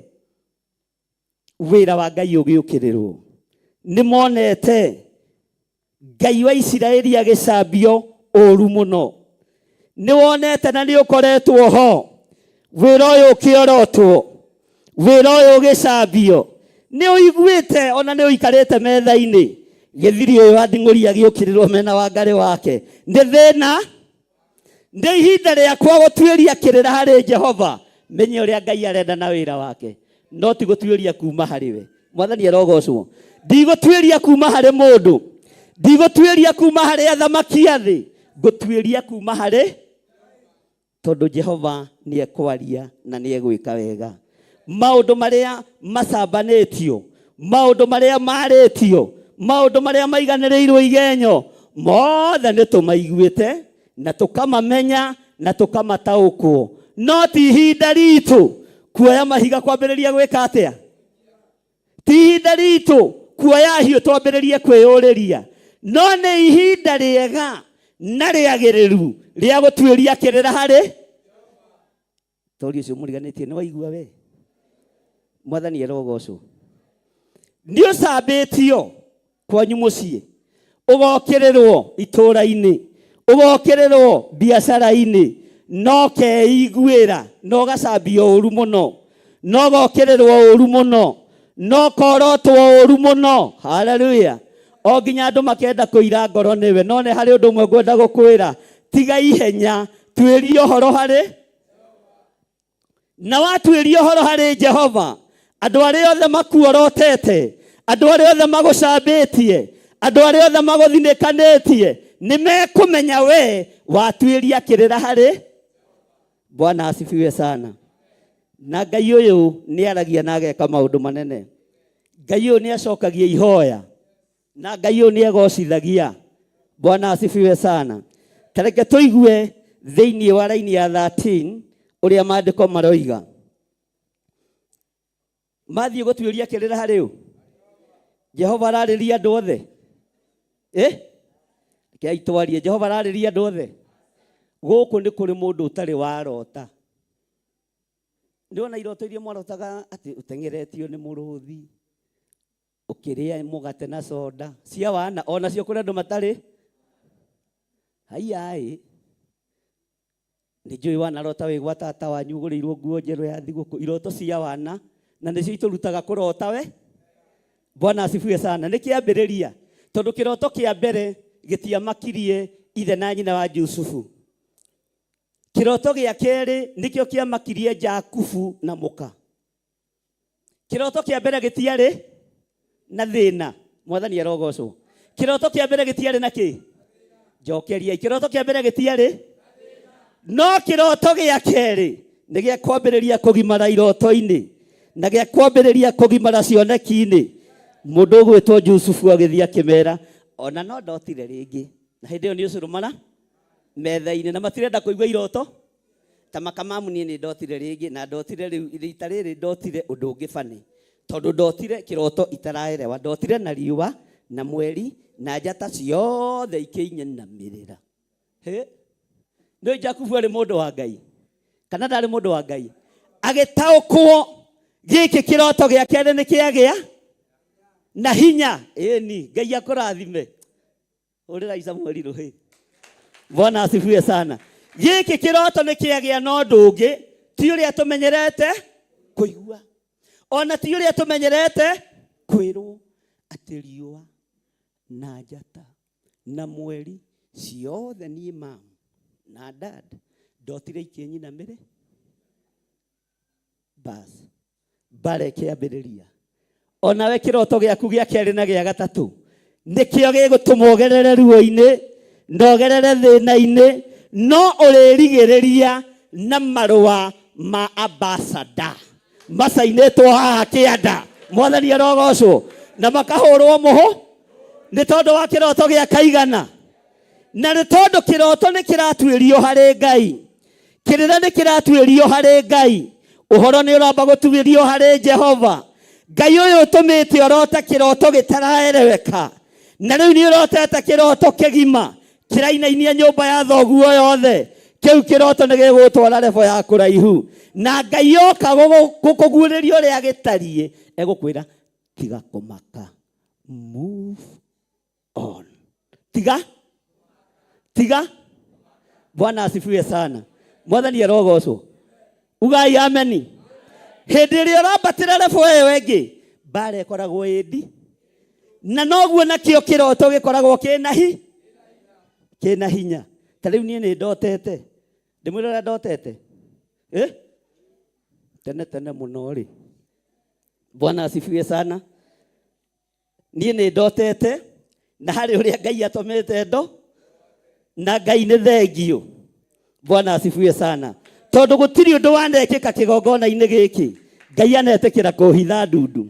wĩra wa Ngai ũgĩũkĩrĩrwo, nĩ monete Ngai wa Isiraeli agĩcambio ũru mũno. Nĩ wonete na nĩ ũkoretwo ho wĩra ũyũ ũkĩorotwo, wĩra ũyũ ũgĩcambio. Nĩ ũiguĩte ona nĩ ũikarĩte metha-inĩ gĩthiri ũyũ wa nding'ũri agĩũkĩrĩrwo mena wangarĩ wake. Nĩ thĩna, nĩ ihinda rĩakwa gũtuĩria kĩrĩra harĩ Jehova, menye ũrĩa Ngai arenda na wĩra wake, no ti gũtuĩria kuma harĩ we. Mwathani arogocwo. Ndigũtuĩria kuma harĩ mũndũ, ndigũtuĩria kuma harĩ athamaki a thĩ, ngũtuĩria kuma harĩ, tondũ Jehova nĩ ekwaria na nĩ egwĩka wega. Maũndũ marĩa macambanĩtio, maũndũ marĩa marĩtio, maũndũ marĩa maiganĩrĩirwo igenyo, mothe nĩ tũmaiguĩte na tũkamamenya na tũkamataũkwo. No ti ihinda ritũ kuoya mahiga kwambĩrĩria gwĩka atĩa, ti ihinda ritũ kuoya hiũ twambĩrĩrie kwĩyũrĩria, no nĩ ihinda rĩega na rĩagĩrĩru rĩa gũtuĩria kĩrĩra harĩ tori ũcio mũriganĩtie. Nĩ waigua we? Mwathani arogocwo. Nĩ ũcambĩtio kwanyu mũciĩ, ũgokĩrĩrwo itũũra-inĩ, ũgokĩrĩrwo biacara-inĩ, no keiguĩra na ũgacambio ũru mũno, no ũgokĩrĩrwo ũru mũno, no korotwo ũru mũno. Haleluya! O nginya andũ makenda kũira ngoro nĩwe. No nĩ harĩ ũndũ ũmwe ngwenda gũkwĩra: tiga ihenya, tuĩria ũhoro harĩ, na watuĩria ũhoro harĩ Jehova, andũ arĩa othe makuorotete, andũ arĩa othe magũcambĩtie, andũ arĩa othe magũthinĩkanĩtie, nĩ mekũmenya we watuĩria kĩrĩra harĩ. Bwana asifiwe sana. Na Ngai ũyũ nĩ aragia na ageka maũndũ manene. Ngai ũyũ nĩ acokagia ihoya, na Ngai ũyũ nĩ egocithagia. Bwana asifiwe sana. Tareke tũigue thĩinĩ wa raini ya 13 ũrĩa maandĩko maroiga. Mathiĩ gũtuĩria kĩrĩra harĩ ũ? Jehova ararĩria andũ othe. Eh, rekei twarie. Jehova ararĩria andũ othe. Gũkũ nĩ kũrĩ mũndũ ũtarĩ warota? Ndĩrona iroto iria mwarotaga atĩ ũteng'eretio nĩ mũrũthi, ũkĩrĩa mũgate na soda cia wana, onacio kũrĩ andũ matarĩ haiyaĩ. Nĩ njũĩ wanarota wĩ gwa tata wanyu ũgũrĩirwo nguo njerũ ya thigũkũ. Iroto cia wana na nĩcio itũrutaga kũrota we. Bwana asifiwe sana. Nĩ kĩambĩrĩria, tondũ kĩroto kĩa mbere gĩtiamakirie ithe na nyina wa Jusufu. Kĩroto gĩa kerĩ nĩkĩo kĩamakirie Jakubu na mũka. Kĩroto kĩa mbere gĩtiarĩ na thĩna. Mwathani arogocwo. Kĩroto kĩa mbere gĩtiarĩ na kĩ? Njokeriai. Kĩroto kĩa mbere gĩtiarĩ, no kĩroto gĩa kerĩ nĩ gĩa kwambĩrĩria kũgimara iroto-inĩ na gĩa kwambĩrĩria kũgimara cioneki-inĩ. Mũndũ ũgwĩtwo Jusufu agĩthiĩ akĩmera ona no ndotire rĩngĩ, na hĩndĩ ĩyo nĩ ũcũrũ mara metha-inĩ na matirenda kũigua iroto ta makamamu. Niĩ nĩ ndotire rĩngĩ, na ndotire rĩu rita rĩrĩ ndotire ũndũ ũngĩ bani, tondũ ndotire kĩroto itaraerewa. Ndotire na riũa na mweri na njata ciothe ikĩinyanamĩrĩra. Hĩ, nĩ Jakubu arĩ mũndũ wa Ngai kana ndarĩ mũndũ wa Ngai? Agĩtaũkwo gĩkĩ kĩroto gĩa kerĩ nĩ kĩagĩa na hinya. Ĩni, Ngai akũrathime. Ũrĩrai Samueli rũhĩ. Bwana asifiwe sana. Gĩkĩ kĩroto nĩ kĩagĩa na ũndũ ũngĩ. Ti ũrĩa tũmenyerete kũigua, ona ti ũrĩa tũmenyerete kwĩrwo atĩ riũa na njata na mweri ciothe niĩ mam na dad ndotire ikĩnyinamĩrĩ bas mbara ĩkĩambĩrĩria. Onawe kĩroto gĩaku gĩa kerĩ na gĩa gatatũ nĩkĩo gĩgũtũma ũgerere ruo-inĩ na ũgerere thĩna-inĩ, no ũrĩrigĩrĩria na marũa ma ambassador macainĩtwo haha kĩanda. Mwathani arogocwo. Na makahũrwo mũhũ nĩ tondũ wa kĩroto gĩa kaigana, na nĩ tondũ kĩroto nĩ kĩratuĩrio harĩ Ngai, kĩrĩra nĩ kĩratuĩrio harĩ Ngai, ũhoro nĩ ũramba gũtuĩrio harĩ Jehova. Ngai ũyũ ũtũmĩte ũrote kĩroto gĩtaraereweka, na rĩu nĩ ũrotete kĩroto kĩgima kĩrainainia nyũmba ya thoguo yothe. Kĩu kĩroto nĩ gĩgũtwara rebo ya kũraihu, na Ngai oka gũkũguũrĩria ũrĩa gĩtariĩ, egũkwĩra tiga kũmaka, move on. Tiga tiga. Bwana asifiwe sana. Mwathani arogocwo. Ugai ameni. Hĩndĩ ĩrĩa ũrambatĩra rebo ĩyo ĩngĩ, mbara ĩkoragwo ĩndi, na noguo nakĩo kĩroto gĩkoragwo kĩna hinya. Ta rĩu niĩ nĩ ndotete, ndĩmwĩre ũrĩa ndotete eh? Tene tene mũno rĩ. Bwana asifiwe sana. Niĩ nĩ ndotete na harĩ ũrĩa Ngai atũmĩte ndo, na Ngai nĩ thengio. Bwana asifiwe sana. Tondũ gũtirĩ ũndũ wanekĩka kĩgongona-inĩ gĩkĩ Ngai anetĩkĩra kũhitha ndundu.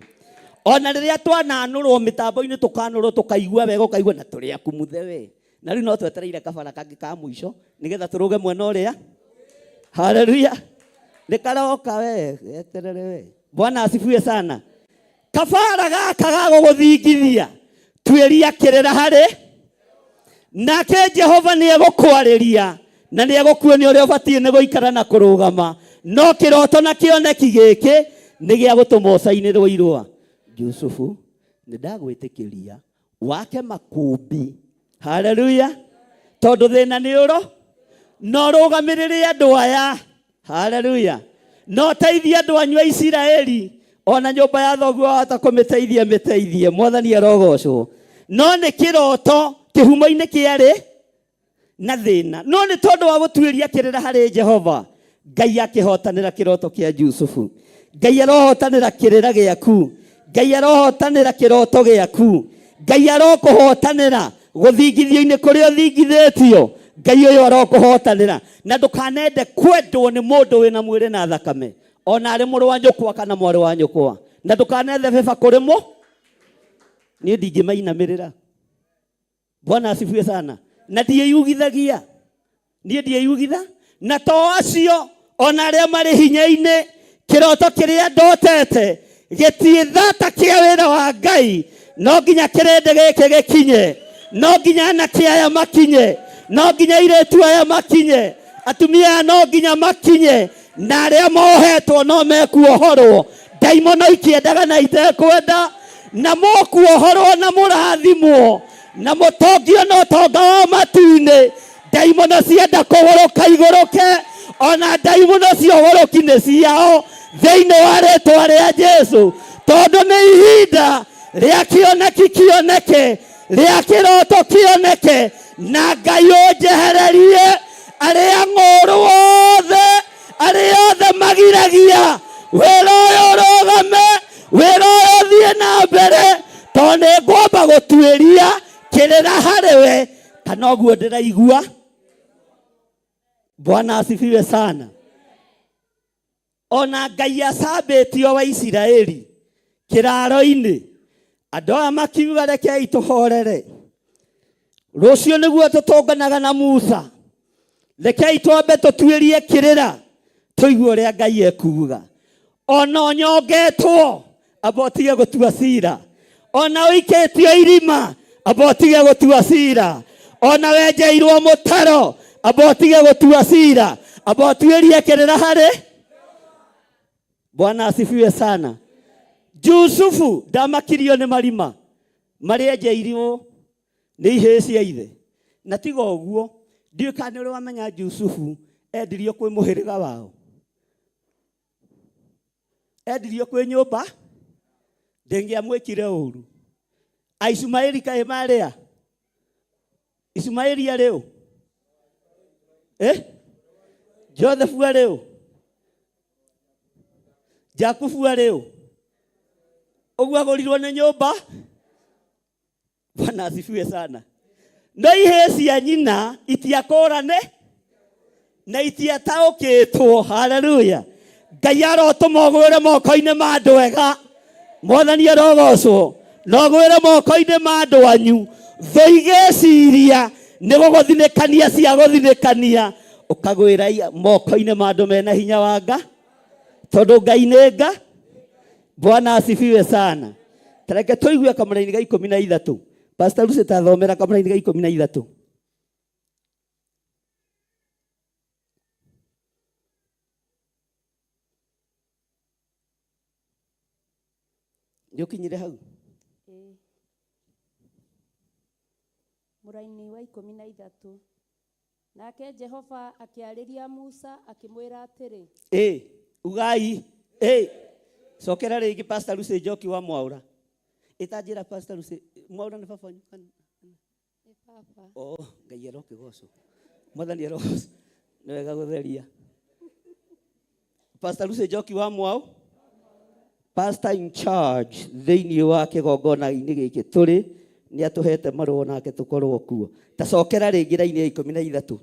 Ona rĩrĩa twananũrwo mĩtambo-inĩ, tũkanũrwo tũkaigua wega, ũkaigua na tũrĩ aku muthe we. Na rĩu no twetereire kabara kangĩ ka mũico nĩgetha tũrũge mwena ũrĩa. Haleluya, nĩ karoka we, eterere we. Bwana asifiwe sana. Kabara gaka ga gũgũthingithia, tuĩria kĩrĩra harĩ nake Jehova nĩ egũkwarĩria na nĩ egũkuonia ũrĩa ũbatiĩ nĩ gũikara na kũrũgama. No kĩroto na kĩoneki gĩkĩ nĩ gĩa gũtũma ũcainĩrwo irũa. Jusufu, nĩ ndagwĩtĩkĩria wake makũmbi. Haleluya. Tondũ thĩna nĩ ũro no rũgamĩrĩre andũ aya. Haleluya. No teithie andũ anyu a Isiraeli, ona nyũmba ya thoguo wahota kũmĩteithia, mĩteithie. Mwathani arogocwo. No nĩ kĩroto kĩhumo-inĩ kĩarĩ na thĩna, no nĩ tondũ wa gũtuĩria kĩrĩra harĩ Jehova, Ngai akĩhotanĩra kĩroto kĩa Jusufu. Ngai arohotanĩra kĩrĩra gĩaku, Ngai arohotanĩra kĩroto gĩaku, Ngai arokũhotanĩra gũthingithio-inĩ kũrĩa ũthingithĩtio. Ngai ũyũ arokũhotanĩra, na ndũkanende kwendwo nĩ mũndũ wĩna mwĩrĩ na thakame, ona arĩ mũrũ wa nyũkwa kana mwarĩ wa nyũkwa, na ndũkanethe beba kũrĩ mũ. Niĩ ndingĩmainamĩrĩra. Bwana asifiwe sana. Na ndiĩyugithagia, niĩ ndiĩyugitha, na to acio ona arĩa marĩ hinya-inĩ. Kĩroto kĩrĩa ndotete gĩtiĩthata kĩa wĩra wa Ngai. No nginya kĩrĩndĩ gĩkĩ gĩkinye, no nginya anake aya makinye, no nginya airĩtu aya makinye, atumia aya no nginya makinye, na arĩa mohetwo no mekuohorwo. Ndaimono ikĩendaga na itekwenda, na mũkuohorwo na mũrathimwo na mũtongio na ũtonga wa matu-inĩ. Ndaimono cienda kũgũrũka igũrũke, ona ndaimono cia ũgũrũki nĩ ciao thĩinĩ wa rĩtwa rĩa Jesu. Tondũ nĩ ihinda rĩa kĩoneki kĩoneke, rĩa kĩroto kĩoneke, na Ngai ũnjehererie arĩa ng'ũrũ othe, arĩa othe magiragia wĩra ũyũ ũrũgame, wĩra ũyũ ũthiĩ na mbere, tondũ nĩ ngwamba gũtuĩria kĩrĩra harĩ we, kana ũguo ndĩraigua. Bwana asifiwe sana. Ona Ngai acambĩtio wa Isiraeli kĩraro-inĩ, andũ aya makiuga rekei tũhorere, rũciũ nĩguo tũtũnganaga na Musa, rekei twambe tũtuĩrie kĩrĩra tũigue ũrĩa Ngai ekuuga. Ona ũnyongetwo, amba ũtige gũtua cira. Ona ũikĩtio irima, amba ũtige gũtua cira. Ona wenjeirwo mũtaro, amba ũtige gũtua cira, amba ũtuĩrie kĩrĩra harĩ Bwana asifiwe sana. Jusufu ndamakirio nĩ marima marĩa enjeirwo nĩ ihĩĩ cia ithe. Na tiga ũguo, ndiũĩ kana nĩ ũrĩ wamenya Jusufu endirio kwĩ mũhĩrĩga wao. Endirio kwĩ nyũmba ndĩngĩamwĩkire ũru. Aishumaeli kaĩ marĩa? Ishumaeli arĩ ũ? Eh? Joseph arĩ ũ? Jakubu arĩ ũ? Ũguo agũrirwo nĩ nyũmba. Bwana asifiwe sana. No ihĩĩ cia nyina itiakũrane na itiataũkĩtwo. Haleluya. Ngai arotũma ũgwĩre moko-inĩ ma andũ ega. Mwathani arogocwo. Na ũgwĩre moko-inĩ ma andũ anyu. Thũ igĩciria nĩ gũgũthinĩkania cia gũthinĩkania. Ũkagwĩra moko-inĩ ma andũ mena hinya wa nga. Tondũ Ngai nĩ nga. Bwana asifiwe sana. Tareke tũigue kamũraini ga 13. Pastor Lucy tathomera kamũraini ga 13. Nĩ ũkinyire hau? Ĩĩ. Mũraini wa 13. Nake Jehova akĩarĩria Musa akĩmwĩra atĩrĩ. Ĩ, ugai. Ĩ, cokera rĩngĩ Pastor Lucy Njoki wa Mwaũra. Ĩtanjĩra Pastor Lucy, Mwaũra nĩ baba wanyu kana? Nĩ baba. Oh, Ngai arokĩgocwo. Mwathani arogocwo. Nĩ wega gũtheria. Pastor Lucy Njoki wa Mwau, pastor in charge thĩinĩ wa kĩgongona-inĩ gĩkĩ tũrĩ, nĩ atũhete marũa nake tũkorwo kuo. Tacokera rĩngĩ raini ya 13.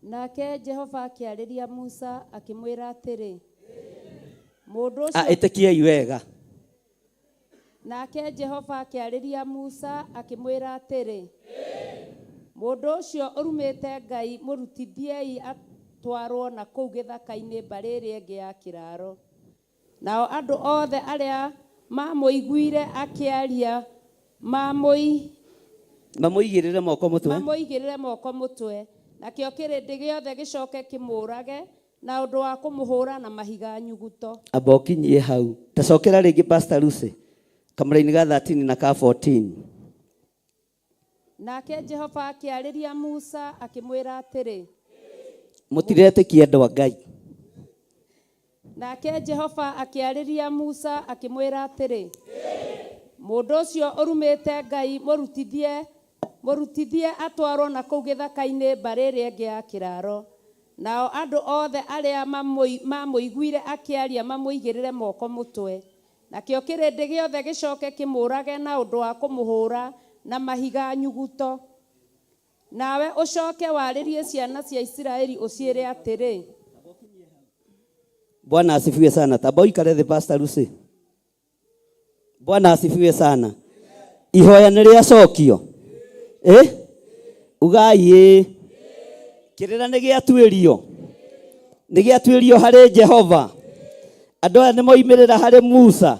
Nake Jehova akĩarĩria Musa akĩmwĩra atĩrĩ, mũndũ Ah, ũcio ĩtĩkiai wega. Nake Jehova akĩarĩria Musa akĩmwĩra atĩrĩ, mũndũ ũcio ũrumĩte Ngai mũrutithiei atwarwo na kũu gĩthaka-inĩ mbarĩ ĩrĩa ĩngĩ ya kĩraro. Nao andũ othe arĩa mamũiguire akĩaria mamũigĩrĩre moko mũtwe. Mamũigĩrĩre moko mũtwe. Nakĩo kĩrĩndĩ gĩothe gĩcoke kĩmũũrage na ũndũ wa kũmũhũra na mahiga nyuguto. Amba ũkinyie hau. Tacokera rĩngĩ Pastor Lucy. Kamũraini ga 13 na ka 14. Nake Jehova akĩarĩria Musa akĩmwĩra atĩrĩ. Mũtiretĩkia andũ a Ngai. Nake Jehova akĩarĩria Musa akĩmwĩra atĩrĩ. Mũndũ ũcio ũrumĩte Ngai mũrutithie atwarwo na kũu gĩthaka-inĩ mbarĩ ĩrĩa ĩngĩ ya kĩraro. Nao andũ othe arĩa mamũiguire akĩaria mamũigĩrĩre moko mũtwe. Nakĩo kĩrĩndĩ gĩothe gĩcoke kĩmũũrage na ũndũ wa kũmũhũra na mahiga nyuguto. Nawe ũcoke warĩrie ciana cia Isiraeli ũciĩre atĩrĩ. Bwana asifiwe sana. Tamba ũikare thĩ Pastor Lucy. Bwana asifiwe sana. Ihoya nĩ rĩacokio. Eh? Ugai ĩ. Kĩrĩra nĩ gĩatuĩrio. Nĩ gĩatuĩrio harĩ Jehova. Andũ aya nĩ moimĩrĩra harĩ Musa.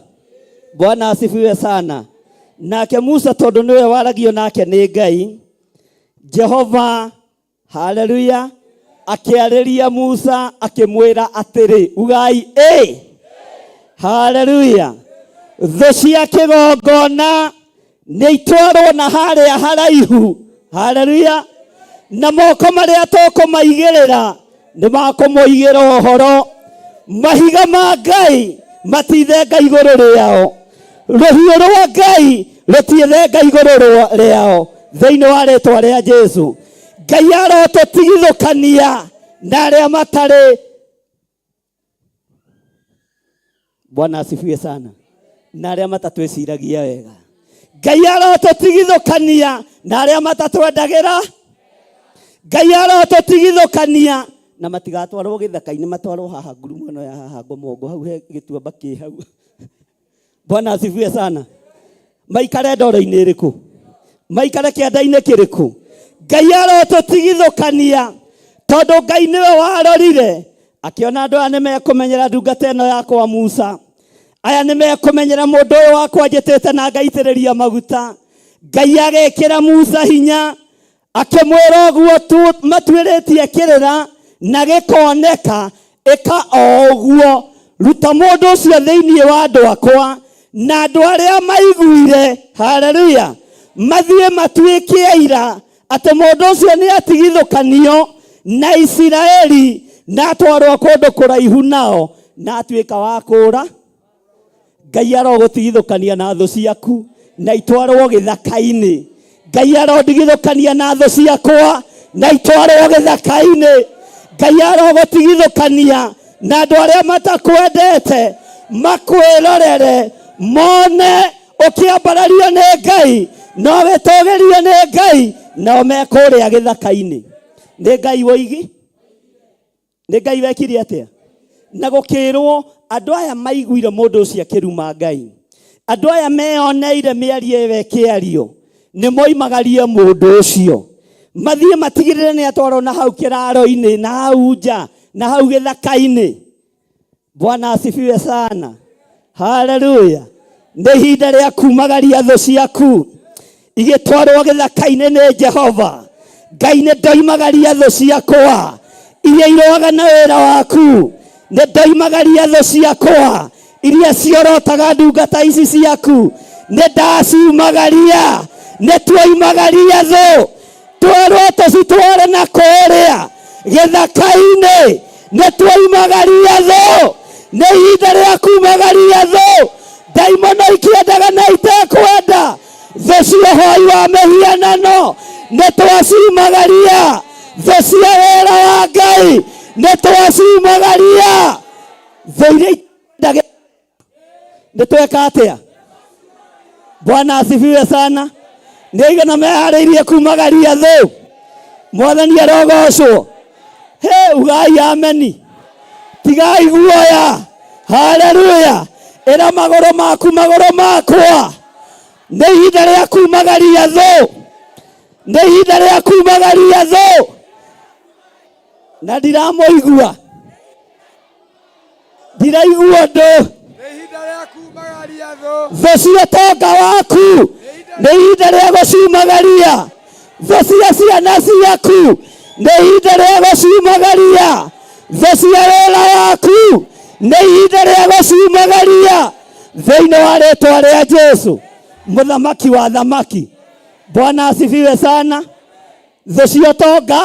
Bwana asifiwe sana. Nake Musa tondũ nĩwe waragio nake nĩ Ngai. Jehova, haleluya, akĩarĩria Musa akĩmwĩra atĩrĩ, ugai ĩ. Haleluya. Thũ cia kĩgongona nĩ itwarwo na harĩa haraihu. Haleluya. Na moko marĩa tũkũmaigĩrĩra nĩ makũmũigĩra ũhoro. Mahiga ma Ngai matithenga igũrũ rĩao. Rũhiũ rwa Ngai rũtithenga igũrũ rĩao. Thĩinĩ wa rĩtwa rĩa Jesu. Ngai arotũtigithũkania na arĩa matarĩ. Bwana asifiwe sana. Na arĩa matatwĩciragia wega. Ngai arotũtigithũkania na arĩa matatwendagĩra. Ngai arotũtigithũkania na matigatwarwo gĩthaka-inĩ, matwarwo haha ngurumo ĩno ya haha Ngomongo, hau he gĩtuamba kĩ hau. Bwana asifiwe sana. Maikare ndoro-inĩ ĩrĩkũ? Maikare kĩanda-inĩ kĩrĩkũ? Ngai arotũtigithũkania tondũ Ngai nĩwe warorire akĩona andũ aya nĩ mekũmenyera ndungata ĩno yakwa Musa. Aya nĩ mekũmenyera mũndũ ũyũ wakwa njĩtĩte na ngaitĩrĩria maguta. Ngai agekĩra Musa hinya akĩmwĩra ũguo tu matuĩrĩtie kĩrĩra na gĩkoneka, ĩka o ũguo, ruta mũndũ ũcio thĩinĩ wa andũ akwa na andũ arĩa maiguire, haleluya, mathiĩ matuĩke aira atĩ mũndũ ũcio nĩ atigithũkanio na Isiraeli na atwarwo kũndũ kũraihu nao. Na atuĩka wa kũũra. Ngai arogũtigithũkania na thũ ciaku na itwarwo gĩthaka-inĩ. Ngai arondigithũkania na thũ ciakwa na itwarwo gĩthaka-inĩ. Ngai arogũtigithũkania na andũ arĩa matakwendete makwĩrorere mone ũkĩambarario nĩ Ngai na ũgĩtũgĩrio nĩ Ngai, nao me kũrĩa gĩthaka-inĩ. Nĩ Ngai woigi, nĩ Ngai wekire atĩa? Na gũkĩrwo andũ aya maiguire mũndũ ũcio akĩruma Ngai, andũ aya meyoneire mĩario ĩyo ĩkĩario, nĩ moimagarie mũndũ ũcio mathiĩ matigĩrĩre nĩ atwarwo na hau kĩraro-inĩ, na hau nja, na hau gĩthaka-inĩ. Bwana asifiwe sana. Haleluya. Nĩ ihinda rĩa kumagaria thũ ciaku igĩtwarwo gĩthaka-inĩ nĩ Jehova. Ngai, nĩ ndoimagaria thũ ciakwa iria iroaga na wĩra waku, nĩ ndoimagaria thũ ciakwa iria ciorotaga ndungata ici ciaku, nĩ ndaciumagaria, nĩ tuoimagaria thũ, twerwo tũcitware na kũrĩa gĩthaka-inĩ, nĩ tuoimagaria thũ. Nĩ ihinda rĩa kumagaria thũ. Ndaimono ikĩendaga na itekwenda, thũ cia ũhoi wa mĩhianano nĩ twaciumagaria, thũ cia wĩra wa Ngai nĩ twaciumagaria, thũ iria itendaga nĩ tweka atĩa? Bwana asifiwe sana. Nĩ aigana meharĩirie kumagaria thũ? Mwathani arogocwo. He ugai ameni, tigai guoya. Haleluya. Ĩra magũrũ maku, magũrũ makwa, nĩ ihinda rĩa kumagaria thũ, nĩ ihinda rĩa kumagaria thũ, na ndiramũigua, ndiraigua ũndũ. Nĩ ihinda rĩa kumagaria thũ. Thũ cia ũtonga waku nĩ ihinda rĩa gũciumagaria, thũ cia ciana ciaku nĩ ihinda rĩa gũciumagaria, thũ cia wĩra waku nĩ ihinda rĩa gũciumagaria, thĩinĩ wa rĩtwa rĩa Jesu mũthamaki wa thamaki. Bwana asifiwe sana. Thũ cia ũtonga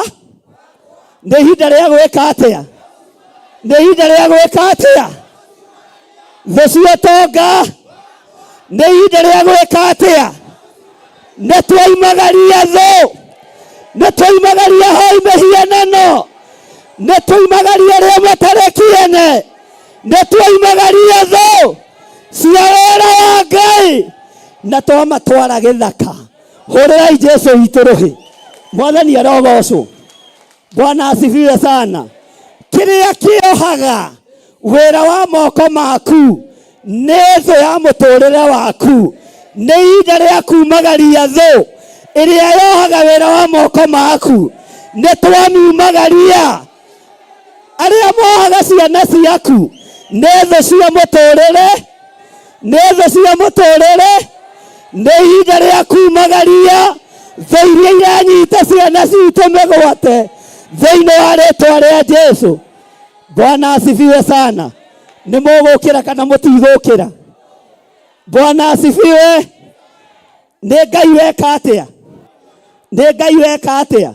nĩ ihinda rĩa gwĩka atĩa? Nĩ ihinda rĩa gwĩka atĩa? Thũ cia ũtonga nĩ ihinda rĩa gwĩka atĩa? Nĩ twaimagaria thũ, nĩ twaimagaria hoi mĩhianano, nĩ twaimagaria arĩa matarĩ kĩene, nĩ twaimagaria thũ cia wĩra wa Ngai na twamatwara gĩthaka. Hũrĩrai Jesu witũ rũhĩ. Mwathani arogocwo. Bwana asifiwe sana. Kĩrĩa kĩohaga wĩra wa moko maku nĩ thũ ya mũtũrĩre waku. Nĩ ihinda rĩa kumagaria thũ ĩrĩa yohaga wĩra wa moko maku. Nĩ twamiumagaria. Arĩa mohaga ciana ciaku nĩ thũ cia mũtũrĩre, nĩ thũ cia mũtũrĩre. Nĩ ihinda rĩa kumagaria thũ iria iranyita ciana citũ mĩgwate thĩinĩ wa rĩtwa rĩa Jesu. Bwana asifiwe sana. Nĩ mũgũkĩra kana mũtigũkĩra? Bwana asifiwe. Nĩ Ngai weka atĩa? Nĩ Ngai weka atĩa?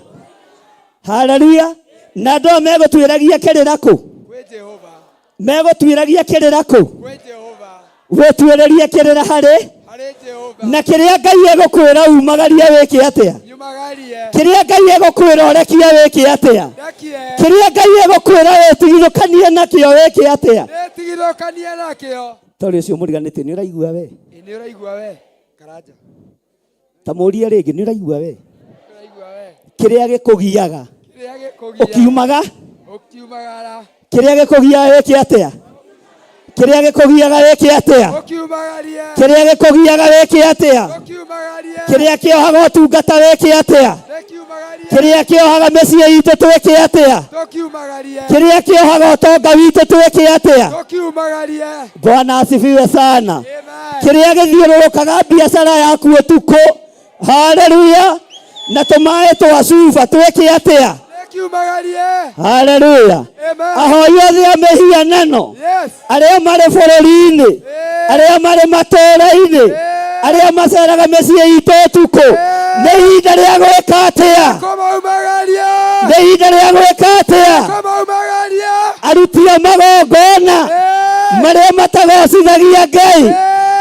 Haleluya. Na andũ aya megũtuĩragia kĩrĩra kũ? Kwĩ Jehova. Megũtuĩragia kĩrĩra kũ? Kwĩ Jehova. Wĩtuĩrĩrie kĩrĩra harĩ Harĩ Jehova. na kĩrĩa Ngai egũkwĩra umagarie wĩke atĩa? Nyumagarie. Kĩrĩa Ngai egũkwĩra ũrekie wĩke atĩa? Ndekie. Kĩrĩa Ngai egũkwĩra wĩtigithũkanie nakĩo wĩke atĩa? Nĩtigithũkanie nakĩo. Tondũ ũcio mũriganĩtie, nĩ ũraigua we? Ĩ nĩ ũraigua we Karanja? Ta mũrie rĩngĩ, nĩ ũraigua we? Nĩ ũraigua we? Kĩrĩa gĩkũgiaga Kĩrĩa gĩkũgiaga ũkiumaga, ũkiumagara, kĩrĩa gĩkũgiaga wĩke atĩa? Kĩrĩa gĩkũgiaga wĩke atĩa? Ũkiumagarie. Kĩrĩa gĩkũgiaga wĩke atĩa? Ũkiumagarie. Kĩrĩa kĩohaga ũtungata wĩke atĩa? Nĩkiumagarie. Kĩrĩa kĩohaga mĩciĩ itũ twĩke atĩa? Tũkiumagarie. Kĩrĩa kĩohaga ũtonga witũ twĩke atĩa? Tũkiumagarie. Bwana asifiwe sana. Amen. Kĩrĩa gĩthiũrũrũkaga biacara yaku ũtukũ, haleluya, na tũmaĩ twa cuba twĩke atĩa? Nĩkiumagarie. Haleluya. Amen. Ahoi othe a mĩhianano Yes. arĩa marĩ bũrũri-inĩ, arĩa marĩ matũũra-inĩ, arĩa maceraga mĩciĩ itũ ũtukũ, nĩ ihinda rĩa gwĩka atĩa? Marĩa matagocithagia Ngai,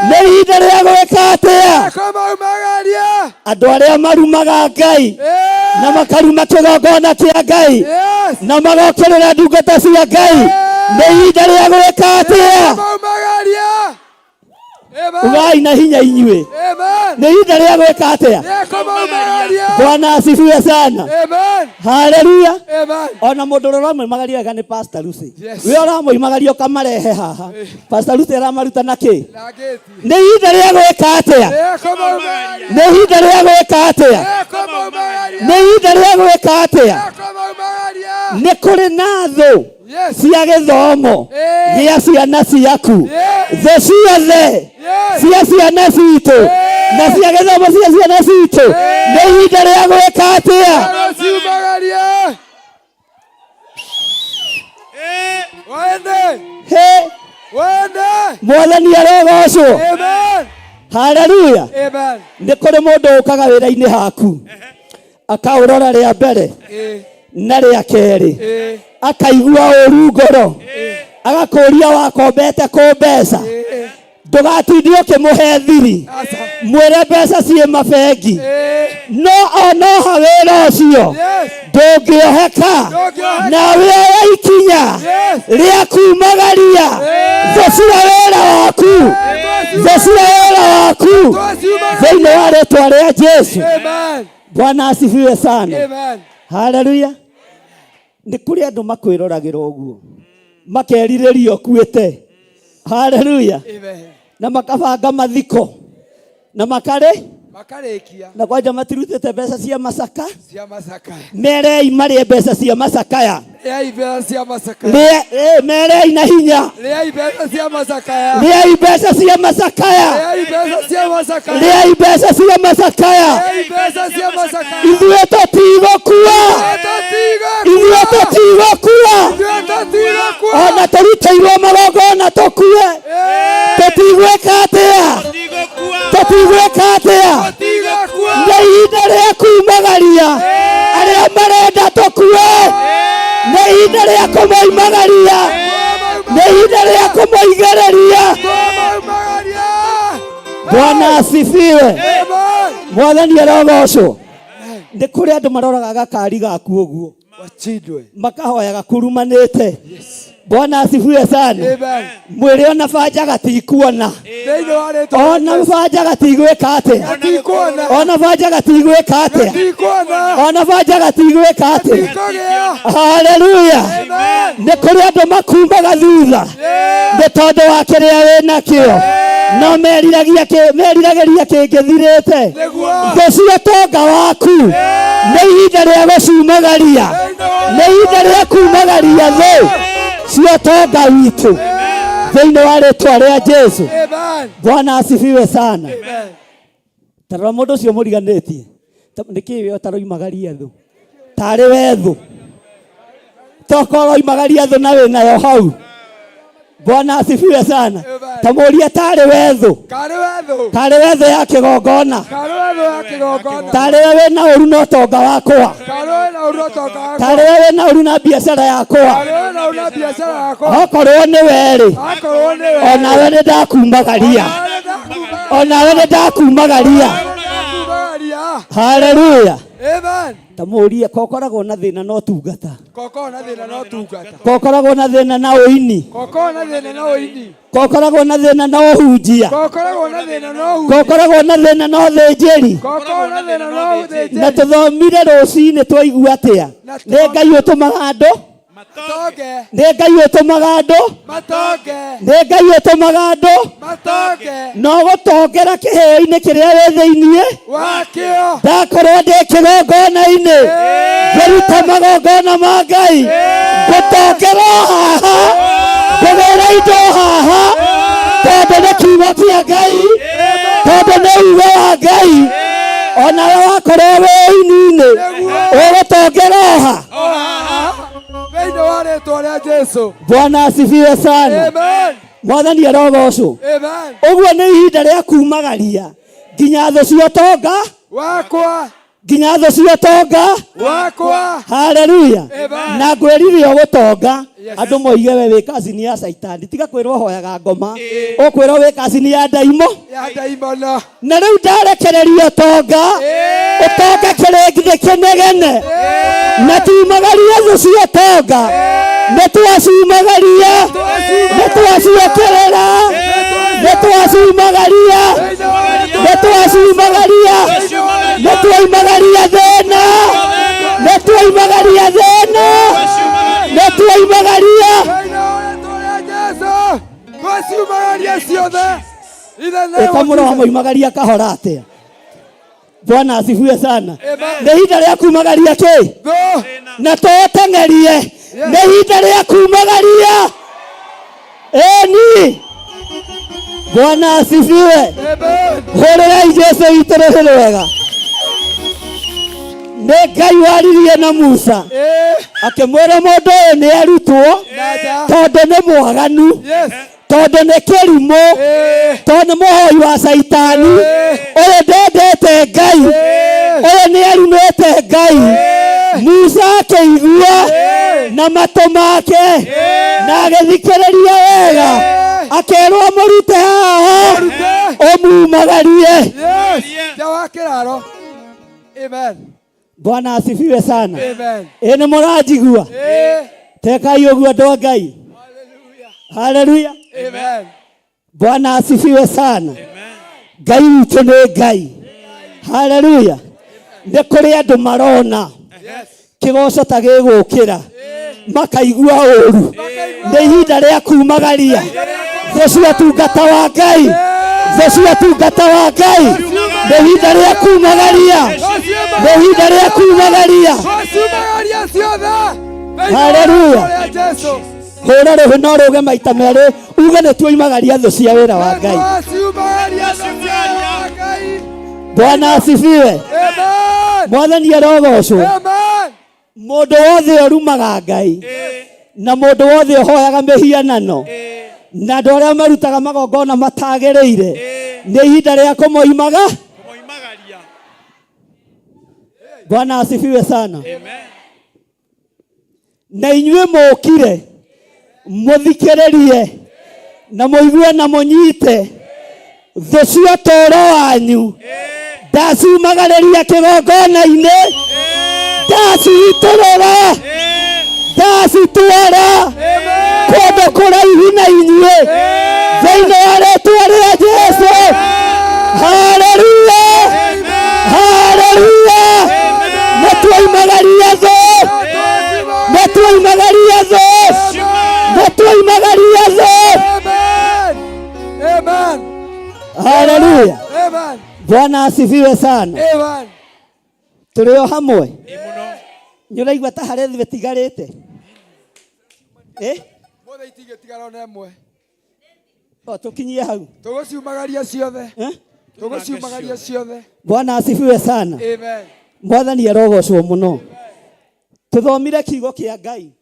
nĩ ihinda rĩa gwĩka atĩa? Kũmaumagaria. Andũ arĩa marumaga Ngai na makaruma kĩgongona kĩa Ngai na magokĩrĩra ndungata cia Ngai, nĩ ihinda rĩa gwĩka atĩa? Kũmaumagaria. Amen. Ugai na hinya inyuĩ, Amen. nĩ ihinda rĩa gwĩka atĩa? Rĩa kũmaumagaria. Bwana asifiwe sana. Amen. Haleluya. Amen. Ona mũndũ ũrĩa ũramũimagaria wega nĩ Pastor Lucy. Yes. We ũramũimagaria ũkamarehe haha. Pastor Lucy aramaruta na kĩ? Na ngĩti. Nĩ ihinda rĩa gwĩka atĩa? Rĩa kũmaumagaria. Nĩ ihinda rĩa gwĩka atĩa? Rĩa kũmaumagaria. Nĩ ihinda rĩa gwĩka atĩa? Rĩa kũmaumagaria. Nĩ kũrĩ na thũ Yes. cia gĩthomo Eh. gĩa ciana ciaku. Yes. Thũ ciothe Yes. cia ciana citũ na cia gĩthomo cia ciana citũ, nĩ ihinda rĩa gwĩka atĩa? Rĩa Waende. He, Waende. Mwathani arogocwo. Amen. Haleluya. Amen. Nĩ kũrĩ mũndũ ũkaga wĩra-inĩ haku, akaũrora rĩa mbere na rĩa kerĩ, akaigua ũru ngoro, agakũria wakombete kũ mbeca. Ndũgatinde ũkĩmũhe thiri, mwĩre mbeca ciĩ mabengi, no onoha wĩra ũcio ndũngĩoheka. Ndũngĩoheka. Nawe oya ikinya rĩa kumagaria thũ cia wĩra waku, thũ cia wĩra waku, thĩinĩ wa rĩtwa rĩa Jesu. Amen. Bwana asifiwe sana. Amen. Haleluya. Nĩ kũrĩ andũ makwĩroragĩra ũguo, makerirĩria ũkuĩte. Haleluya. Amen. Na makabanga mathiko na makarĩ Makarĩkia na kwanja matirutĩte mbeca cia macaka. Cia macakaya. Merei marĩe mbeca cia macakaya. Rĩai mbeca cia macakaya. Merei na hinya. Rĩai mbeca cia macakaya. Rĩai mbeca cia macakaya. Rĩai mbeca cia macakaya. Rĩai mbeca cia macakaya. Rĩai mbeca cia macakaya. Ithuĩ tũtigũkua. Ithuĩ tũtigũkua. Ithuĩ tũtigũkua. Ona tũrutĩirwo magongona tũkue, tũtigwĩka atĩa? Tũtigwĩka atĩa? Tũtigũkua. Nĩ ihinda rĩa kumagaria arĩa marenda tũkue, nĩ ihinda rĩa kũmoimagaria, nĩ ihinda rĩa kũmoigĩrĩria. Kũmaumagaria. Bwana asifiwe. Amen. Mwathani arogocwo. Nĩ kũrĩ andũ maroraga gakari gaku ũguo, Wachindwe. makahoyaga kurumanĩte. Bwana asifiwe sana. Amen. Mwĩrĩ ona banja gatikuona. Thĩinĩ wa rĩtwa Ona banja gatigwĩka atĩa? Gatikuona. Ona banja gatigwĩka atĩa? Gatikuona. Ona banja gatigwĩka atĩa? Gatikũgĩa. Haleluya. Amen. Nĩ kũrĩ andũ makumaga thutha nĩ tondũ wa kĩrĩa wĩ nakĩo, no meriragĩria kĩngĩthirĩte. Nĩguo. Thũ cia ũtonga waku, nĩ ihinda rĩa gũciumagaria, nĩ ihinda rĩa kumagaria thũ cia ũtonga witũ thĩinĩ wa rĩtwa rĩa Jesu. Amen. Bwana asifiwe sana. Amen. Tarora mũndũ ũcio mũriganĩtie. Nĩkĩ we ũtaroimagaria thũ tarĩ we thũ? Tokorwo ũroimagaria thũ na wĩ nayo hau. Bwana asifiwe sana. Tamũrie tarĩ we thũ. Karĩ we thũ. Tarĩ we thũ ya kĩgongona. Karĩ we thũ ya kĩgongona. Tarĩ we wĩna ũru na ũtonga wakwa. Karĩ we na ũru ũtonga wakwa. Tarĩ we wĩna ũru na biacara yakwa. Karĩ we na ũru na biacara yakwa. Okorwo nĩ werĩ, Akorwo nĩ we. onawe nĩ ndakumagaria, onawe nĩ ndakumagaria. Ndakumagaria. Haleluya. Amen. Tamũrie kokoragwo na thĩna na ũtungata. Kokorwo na thĩna na ũtungata. Kokoragwo na thĩna na ũini. Kokorwo na thĩna na ũini. Kokoragwo na thĩna na ũhunjia. Kokoragwo na thĩna na ũhunjia. Kokoragwo na thĩna na ũthĩnjĩri. Kokorwo na thĩna na ũthĩnjĩri. Na tũthomire rũcinĩ twaigua atĩa? Nĩ Ngai ũtũmaga andũ. Matonge. Nĩ Ngai ũtũmaga andũ. Matonge. Nĩ Ngai ũtũmaga andũ. Matonge. No gũtongera kĩheo-inĩ kĩrĩa wĩ thĩiniĩ Wakĩo. Ndakorwo ndĩ kĩgongona-inĩ ngĩruta magongona ma Ngai, ngũtongera o haha, ngũgĩra indo haha, tondũ nĩ kiugo kĩa Ngai, tondũ nĩ ugo wa Ngai. Onawe wakorwo wĩ ini-inĩ, ũgũtongera oha. Thĩinĩ wa rĩtwa rĩa Jesu. Bwana asifiwe sana. Amen. Mwathani arogocwo. Amen. Ũguo nĩ ihinda rĩa kumagaria nginya thũ cia ũtonga wakwa. Nginya thũ cia ũtonga Wakwa. Haleluya. Amen. Na ngwĩrire ũgũtonga. Yes. Andũ moige we wĩ kazini ya caitani, tiga kwĩrwo hoyaga ngoma, ũkwĩrwo wĩ kazini ya ndaimo. Ya ndaimono. Na rĩu ndarekereria ũtonga, ũtonga kĩrĩngĩ kĩnegene, na tumagaria thũ cia ũtonga, nĩ twaciumagaria, nĩ twaciũkĩrĩra, nĩ twaciumagaria, nĩ twaciumagaria, nĩ twaumagaria thĩna, nĩ twaumagaria thĩna, nĩ twaumagaria. Thĩinĩ wa rĩĩtwa rĩa Jesũ. Twaciumagaria ciothe. In the name Ĩka of mũro Jesus. moimagaria kahora atĩa? Bwana asifiwe sana. Amen. Nĩ ihinda rĩa kumagaria kĩ? Thũ. Na tũteng'erie. Nĩ ihinda rĩa kumagaria. Ĩni. Bwana asifiwe. Amen. Hũrĩrai Jesũ witũ rũhĩ rwega. Nĩ Ngai waririe na Musa akĩmwĩra mũndũ ũyũ nĩ arutwo Na nja. tondũ nĩ mwaganu, Yes. tondũ nĩ kĩrimũ, tondũ nĩ mũhoi wa caitani, ũyũ ndendete Ngai, ũyũ nĩ arumĩte Ngai. Musa akĩigua na matũ make na agĩthikĩrĩria wega, akĩrwo mũrute haha ũmumagarie. Yes. Nja wa kĩraro. Amen. Bwana asifiwe sana. Amen. Ĩ nĩ mũranjigua? Tekai ũguo andũ a Ngai. Haleluya. Amen. Bwana asifiwe sana. Ngai witũ nĩ Ngai. Haleluya. Nĩ kũrĩ andũ marona kĩgoco ta gĩgũkĩra makaigua ũru. Nĩ ihinda rĩa kumagaria thũ cia ũtungata wa Ngai, thũ cia ũtungata wa Ngai. Nĩ ihinda rĩa kumagaria, nĩ ihinda rĩa kumagaria. Twaciumagaria ciothe. Thĩinĩ wa Haleluya. rĩĩtwa rĩa Jesũ. Hũra rũhĩ no rũge maita merĩ uge nĩ tuoimagaria thũ cia wĩra wa Ngai. Twaciumagaria thũ cia wĩra wa Ngai. Bwana asifiwe. Amen. Mwathani arogocwo. Amen. Mũndũ wothe ũrumaga Ngai na mũndũ wothe ũhoyaga mĩhianano na andũ arĩa marutaga magongona matagĩrĩire, nĩ ihinda rĩa kũmoimaga. Bwana asifiwe sana. Na inyuĩ mũkire mũthikĩrĩrie na mũigue na mũnyite thũ cia ũtũũro wanyu, ndaciumagarĩria kĩgongona-inĩ, ndacitũrũra, ndacitwara kũndũ kũraihu na inyuĩ thĩinĩ wa rĩĩtwa rĩa Jesũ. Haleluya, haleluya. Nĩ tuoimagaria thũ, nĩ tuoimagaria thũ, nĩ tuoimagaria thũ. Amen. Amen. Haleluya. Amen. Bwana asifiwe sana. Amen. Tũrĩ o hamwe. Nĩ ũraigua ta harĩ thũ ĩtigarĩte? Mothe itingĩtigara ona ĩmwe. O tũkinyie hau. Tũgũciumagaria ciothe. Tũgũciumagaria ciothe. Bwana asifiwe sana. Amen. Mwathani arogocwo mũno. Tũthomire kiugo kĩa Ngai.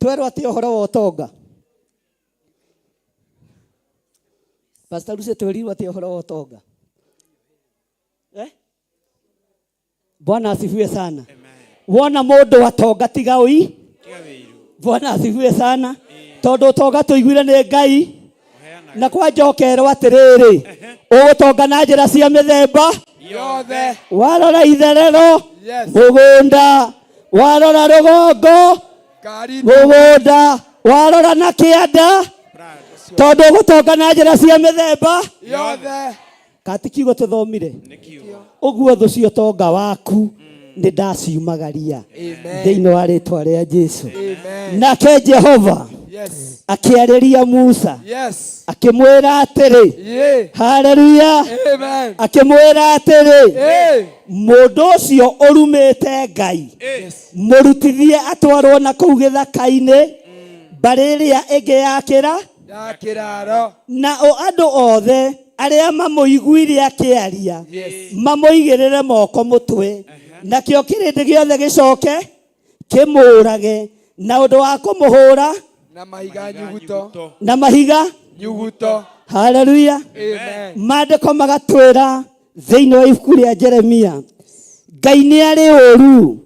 Twerwo atĩ ũhoro wa ũtonga. Pastor Lucy, twerirwo atĩ ũhoro wa ũtonga. Bwana asifiwe sana. Wona mũndũ atonga tiga ũi. Bwana asifiwe sana. Tondũ ũtonga tũiguire nĩ Ngai. Na kwa njokerwo atĩrĩrĩ, ũgũtonga na njĩra cia mĩthemba yothe. Warora itherero, Yes. mũgũnda, warora rũgongo, Ngari. mũgũnda, warora na kĩanda, tondũ ũgũtonga na njĩra cia mĩthemba yothe. Kati kiugo tũthomire ũguo thũ cia ũtonga waku nĩ ndaciumagaria Amen. thĩinĩ wa rĩtwa rĩa Jesũ. Amen. Nake Jehova Yes. akĩarĩria Musa Yes. akĩmwĩra atĩrĩ, Yeah. haleluya, Amen. akĩmwĩra atĩrĩ, Hey. mũndũ ũcio ũrumĩte Ngai mũrutithie atwarwo na kũu gĩthaka-inĩ mbarĩ ĩrĩa ĩngĩ ya kĩra Ya kĩraro. na o andũ othe arĩa mamũiguire akĩaria mamũigĩrĩre moko mũtwe, nakĩo kĩrĩndĩ gĩothe gĩcoke kĩmũũrage na ũndũ wa kũmũhũra Na mahiga nyuguto. Na mahiga nyuguto. Haleluya. Amen. Maandĩko magatwĩra Thĩinĩ wa ibuku rĩa Jeremia, Ngai nĩ arĩ ũru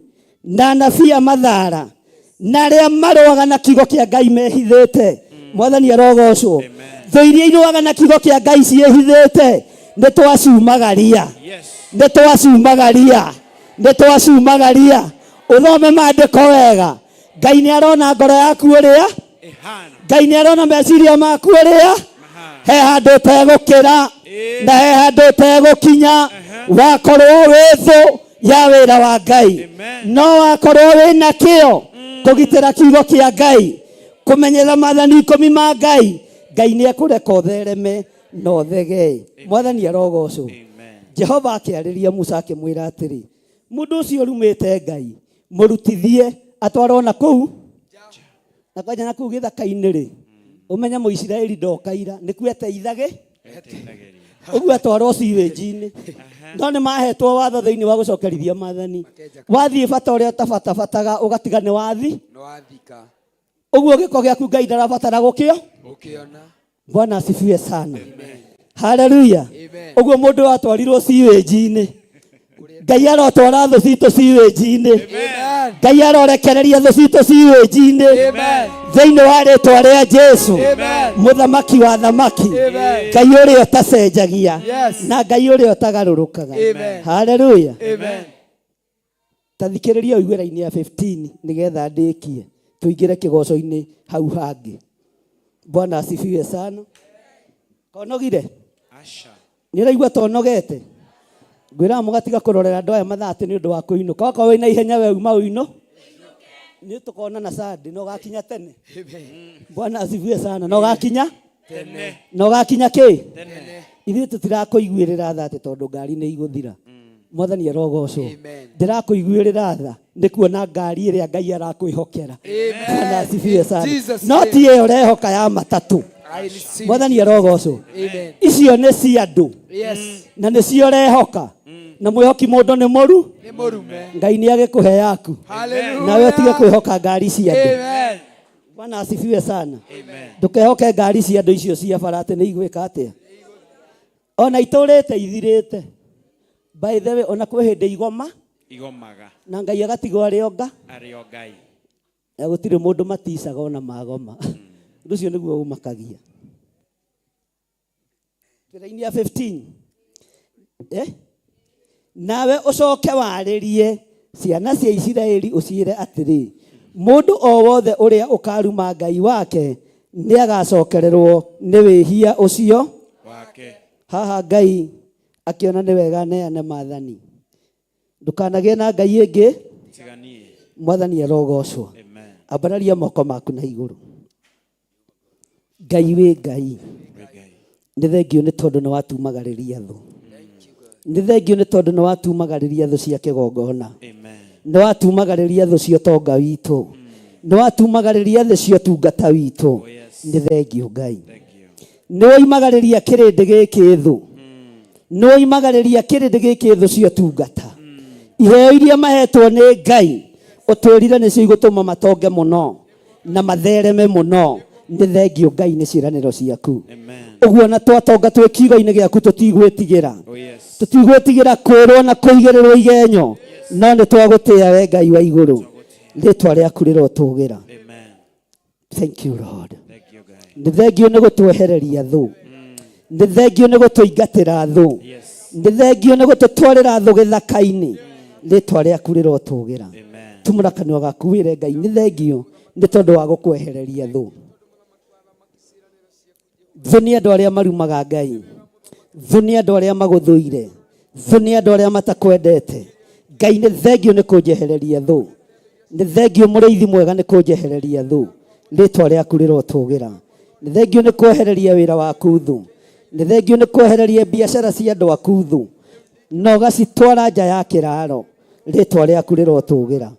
na anabii a mathara na arĩa marũaga na kiugo kĩa Ngai mehithĩte. Mwathani arogocwo. Thũ iria irũaga na kiugo kĩa Ngai ciĩhithĩte, nĩ twacumagaria, nĩ twacumagaria, nĩ twacumagaria. Ũthome maandĩko wega. Ngai nĩ arona ngoro yaku ũrĩa, Ngai nĩ arona meciria maku ũrĩa. He handũ ũtegũkĩra na he handũ ũtegũkinya wakorwo wĩ thũ ya wĩra wa Ngai. No wakorwo wĩ na kĩo kũgitĩra kiugo kĩa Ngai, kũmenyerera maathani 10 ma Ngai, Ngai nĩ ekũreka ũthereme na ũthegee. Mwathani arogocwo. Jehova akĩarĩria Musa akĩmwĩra atĩrĩ, mũndũ ũcio ũrumĩte Ngai mũrutithie atwarwo na kũu na kwanja na kũu gĩthaka-inĩ rĩ, ũmenye Mũisiraeli ndokaira nĩkuo eteithage ũguo atwarwo sewage-inĩ. No nĩ mahetwo watho thĩinĩ wa gũcokerithia maathani, wathiĩ bata ũrĩa ũtabatabataga ũgatiga nĩ wathi ũguo gĩko gĩaku Ngai ndarabatara gũkĩo. Bwana asifiwe sana. Haleluya. Ũguo mũndũ atwarirwo sewage-inĩ, Ngai arotwara thũ citũ sewage-inĩ. Ngai arorekereria thũ citũ sewage-inĩ thĩinĩ wa rĩtwa rĩa Jesu, mũthamaki wa thamaki, Ngai ũrĩa ũtacenjagia na Ngai ũrĩa ũtagarũrũkaga. Haleluya. Ta thikĩrĩria ũigue raini ya 15 nĩgetha ndĩkie tũingĩre kĩgoco-inĩ hau hangĩ. Bwana asifiwe sana. Konogire? Nĩ ũraigua tonogete? Ngwĩraga mũgatiga kũrorera andũ aya mathaa atĩ nĩ ũndũ wa kũinũka. Wakorwo wĩna ihenya we uma ũinũ, nĩ tũkonana Sunday na ũgakinya tene. Bwana asifiwe sana. Na ũgakinya na ũgakinya kĩ? Ithuĩ tũtirakũiguĩrĩra tha atĩ tondũ ngari nĩ igũthira. Mwathani arogocwo. Ndĩrakũiguĩrĩra tha nĩ kuona ngari ĩrĩa Ngai arakwĩhokera. Bwana asifiwe sana. No ti ĩyo ũrehoka ya matatũ. Mwathani arogocwo. Icio nĩ cia andũ na nĩ cio ũrehoka, na mwĩhoki mũndũ nĩ mũru. Ngai nĩ agĩkũhe yaku nawe ũtige kwĩhoka ngari cia andũ. Bwana asifiwe sana. Ndũkehoke ngari cia andũ icio cia bara atĩ nĩ igwĩka atĩa. Ona itũrĩte ithirĩte. By the way, ona kwĩ hĩndĩ igoma igomaga na Ngai agatigwo arĩ o nga arĩ o Ngai, na gũtirĩ mũndũ maticaga ona magoma. Ũndũ ũcio nĩguo ũmakagia. Raini ya 15. Nawe ũcoke warĩrie ciana cia Isiraeli ũciĩre atĩrĩ, mũndũ o wothe ũrĩa ũkaruma Ngai wake nĩ agacokererwo nĩ wĩhia ũcio wake. Haha Ngai akĩona nĩ wega neane maathani, ndũkanagĩe na Ngai ĩngĩ. Mwathani arogocwo. Ambararia moko maku na igũrũ. Ngai wĩ Ngai, nĩ thengio nĩ tondũ nĩ watumagarĩria thũ. Nĩ thengio nĩ tondũ nĩ watumagarĩria thũ cia kĩgongona, nĩ watumagarĩria thũ cia ũtonga witũ, nĩ watumagarĩria thũ cia ũtungata witũ. Nĩ thengio Ngai, nĩ woimagarĩria kĩrĩndĩ gĩkĩ thũ, nĩ woimagarĩria kĩrĩndĩ gĩkĩ thũ cia ũtungata. Iheo iria mahetwo nĩ Ngai ũtwĩrire nĩcio igũtũma matonge mũno na mathereme mũno. Nĩ thengio Ngai nĩ ciĩranĩro ciaku. Ũguo na twatonga twĩ kiugo-inĩ gĩaku tũtigwĩtigĩra, tũtigwĩtigĩra kwĩrwo na kũigĩrĩrwo igenyo, no nĩ twagũtĩĩa we Ngai wa igũrũ. Rĩtwa rĩaku rĩrotũgĩra. Thank you Lord. Nĩ thengio nĩ gũtwehereria thũ, nĩ thengio nĩ gũtũingatĩra thũ, nĩ thengio nĩ gũtũtwarĩra thũ gĩthaka-inĩ. Rĩtwa rĩaku rĩrotũgĩra. Tumũra kanua gaku wĩre Ngai nĩ thengio nĩ tondũ wa gũkwehereria thũ. Thũ nĩ andũ arĩa marumaga Ngai, thũ nĩ andũ arĩa magũthũire, thũ nĩ andũ arĩa matakwendete. Ngai nĩ thengio nĩ kũnjehereria thũ, nĩ thengio mũrĩithi mwega nĩ kũnjehereria thũ. Rĩtwa rĩaku rĩrotũgĩra. Nĩ thengio nĩ kwehereria wĩra waku thũ, nĩ thengio nĩ kwehereria biacara cia andũ aku thũ na ũgacitwara nja ya kĩraro. Rĩtwa rĩaku rĩrotũgĩra,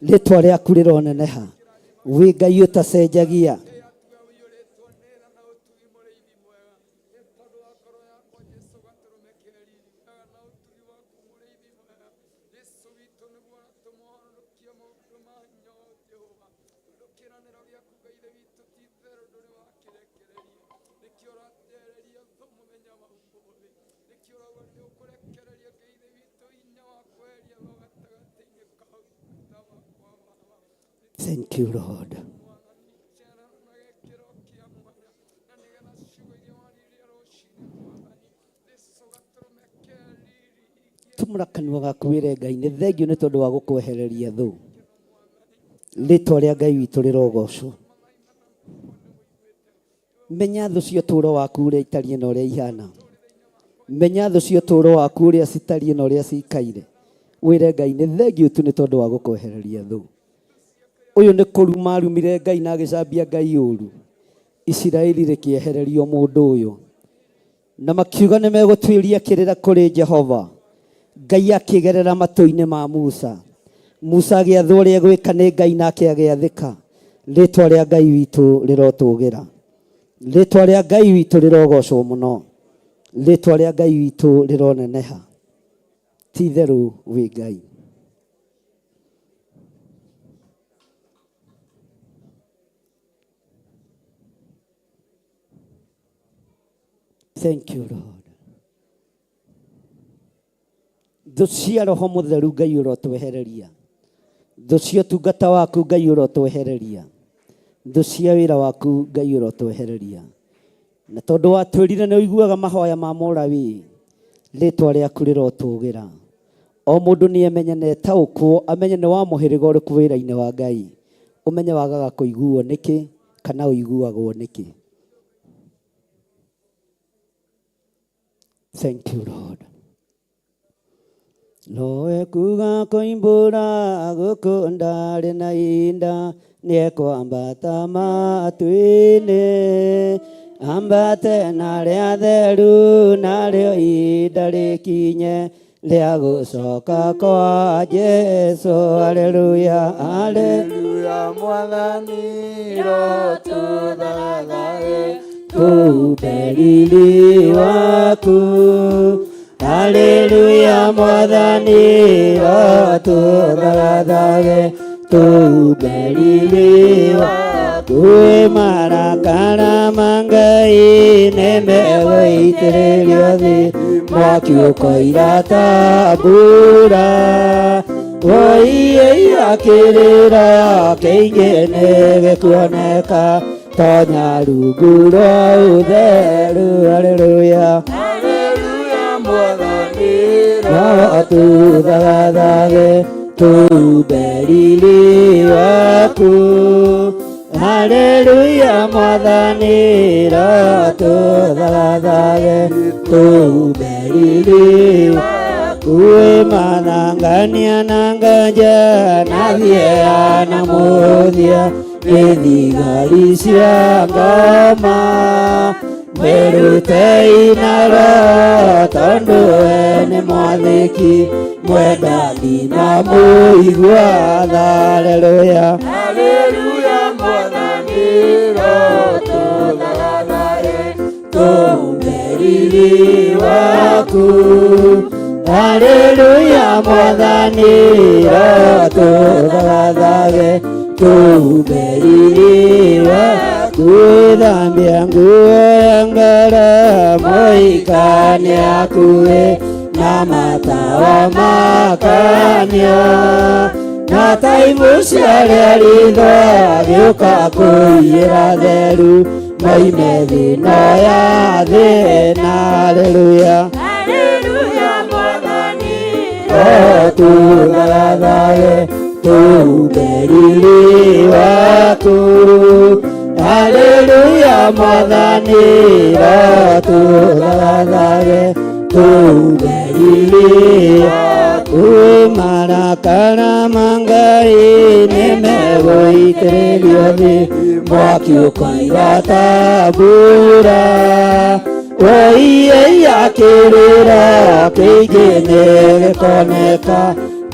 rĩtwa rĩaku rĩroneneha. Wĩ Ngai ũtacenjagia. Thank you, Lord. Tumũra kanua gaku wĩre Ngai nĩ thengiũ nĩ tondũ wa gũkwehereria thũ. Rĩtwa rĩa Ngai witũ rĩrogocwo. Menya thũ cia ũtũũro waku ũrĩa itariĩ na ũrĩa ihana. Menya thũ cia ũtũũro waku ũrĩa citariĩ na ũrĩa cikaire. Wĩre Ngai nĩ thengiũ tu nĩ tondũ wa gũkwehereria thũ. Ũyũ nĩ kũruma arumire Ngai na agĩcambia Ngai ũru. Isiraeli rĩkĩehererio mũndũ ũyũ. Na makiuga nĩ megũtuĩria kĩrĩra kũrĩ Jehova. Ngai akĩgerera matũ-inĩ ma Musa. Musa agĩathwo ũrĩa egwĩka nĩ Ngai nake agĩathĩka. Rĩtwa rĩa Ngai witũ rĩrotũgĩra. Rĩtwa rĩa Ngai witũ rĩrogocwo mũno. Rĩtwa rĩa Ngai witũ rĩroneneha. Ti itherũ wĩ Ngai. Thank you, Lord. Thũ cia roho mũtheru Ngai ũrotwehereria. Thũ cia ũtungata waku Ngai ũrotwehereria. Thũ cia wĩra waku Ngai ũrotwehereria. Na tondũ watwĩrire nĩ ũiguaga mahoya ma Mũlawii, rĩtwa rĩaku rĩrotũgĩra. O mũndũ nĩ emenye na etaũkwo, amenye nĩ wa mũhĩrĩga ũrĩkũ wĩra-inĩ wa Ngai. Ũmenye wagaga kũiguo nĩkĩ kana ũiguagwo nĩkĩ. Thank you, Lord. Nowe kuga koimbũra gũkũ ndarĩ na inda nĩekwambata matu-inĩ ambate na rĩa theru narĩo ihinda rĩkinye rĩa gũcoka kwa Jesu. Haleluya, Haleluya mwathani rotũthagathae tupe riri waku. Haleluya mwathani rotũthagathae tupe riri waku. Marakara ma Ngai nĩmegũitĩrĩrio thĩ mwaki ũkoira ta mbura. Woi akĩrĩra kĩingĩ nĩgĩkuoneka tonya rungu rwa ũtheru. Haleluya Haleluya mwathani rotũthagathage tupe riri waku. Haleluya mwathani rotũthagathage tupe riri waku. Manangania na nganja na thia na mũthia nĩ thigari cia ngoma. Mwĩrutei na roho tondũ we nĩ mwathĩki mwendani na mũigua tha. Haleluya Haleluya mwathani rotũthagathae tupe riri waku. Haleluya mwathani rotũthagathage tupe riri waku. Thambia nguo ya ngoro mũhikani akuĩ na matawa makanio na taimu cia ritho agĩũka kũiyĩra theru moime thĩno ya thĩna. Haleluya Haleluya mwathani rotũthagathage tupe riri waku. Haleluya mwathani rotũthagathage tupe riri waku. Marakara ma Ngai nĩmegũitĩrĩrio thĩ mwaki ũkoira ta mbura. Woi akĩrĩra kĩingĩ nĩgĩkoneka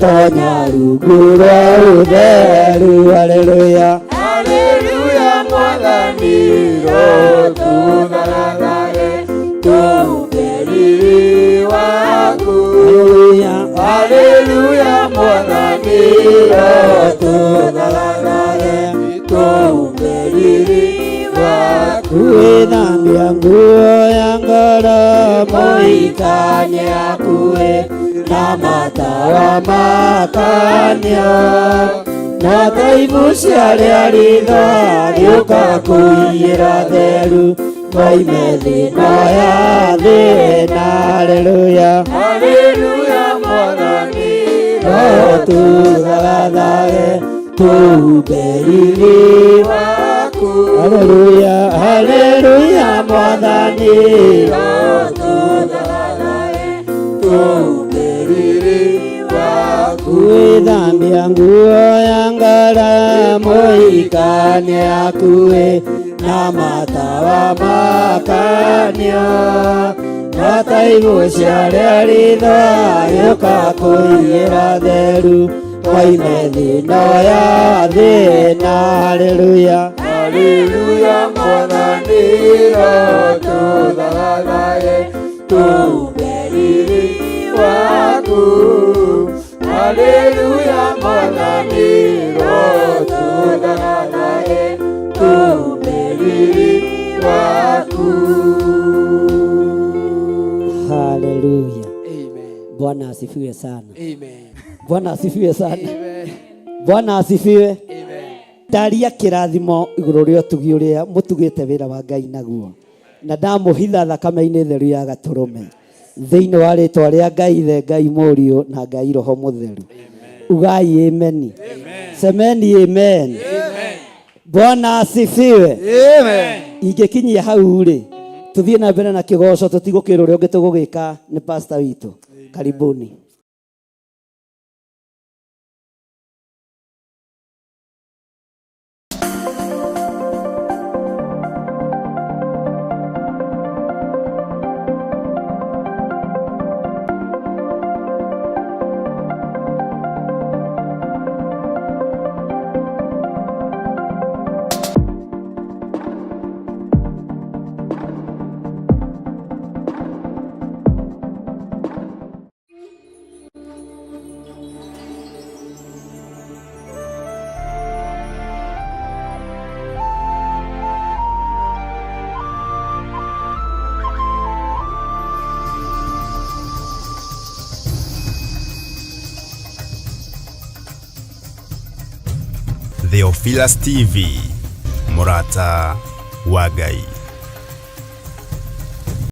tonya rungu rwa ũtheru. Haleluya Haleluya mwathani rotũthagathae tupe riri waku. Haleluya Haleluya mwathani rotũthagathae tupe riri waku. Gwĩthambia nguo ya ngoro mũhikani akuĩ na matawa makanio Na taibu ciarĩa ritho agĩũka kũiyĩra theru moime thĩna ya thĩna. Haleluya, Haleluya Mwathani roho tũthagathage tũhumbe riri waku. Haleluya, haleluya Mwathani Roho tũthagathage tũhumbe riri waku. Gwĩthambia nguo ya ngara mũhikania akuĩ na matawa makanio na taigũ ciarĩa ritho agĩũka kũiyĩra theru moime thĩna ya thĩna. Haleluya, Haleluya Mwathani roho tũthagathage tũhumbe riri waku. Haleluya Mwathani roho tũthagathage tũhumbe riri waku. Haleluya. Amen. Bwana asifiwe sana. Amen. Bwana asifiwe sana. Amen. Bwana asifiwe. Amen. Ndaria kĩrathimo igũrũ rĩa ũtugi ũrĩa mũtugĩte wĩra wa Ngai naguo na ndamũhitha thakame-inĩ theru ya gatũrũme thĩinĩ wa rĩtwa rĩa Ngai Ithe, Ngai Mũriũ na Ngai Roho Mũtheru. Ugai ameni. Semeni amen. Bwana asifiwe. Amen. Ingĩkinyia hau rĩ, tũthiĩ na mbere na kĩgoco, tũtigũkĩra ũrĩa ũngĩ tũgũgĩka nĩ pastor witũ. Karibuni. Theophilus TV, mũrata wa Ngai.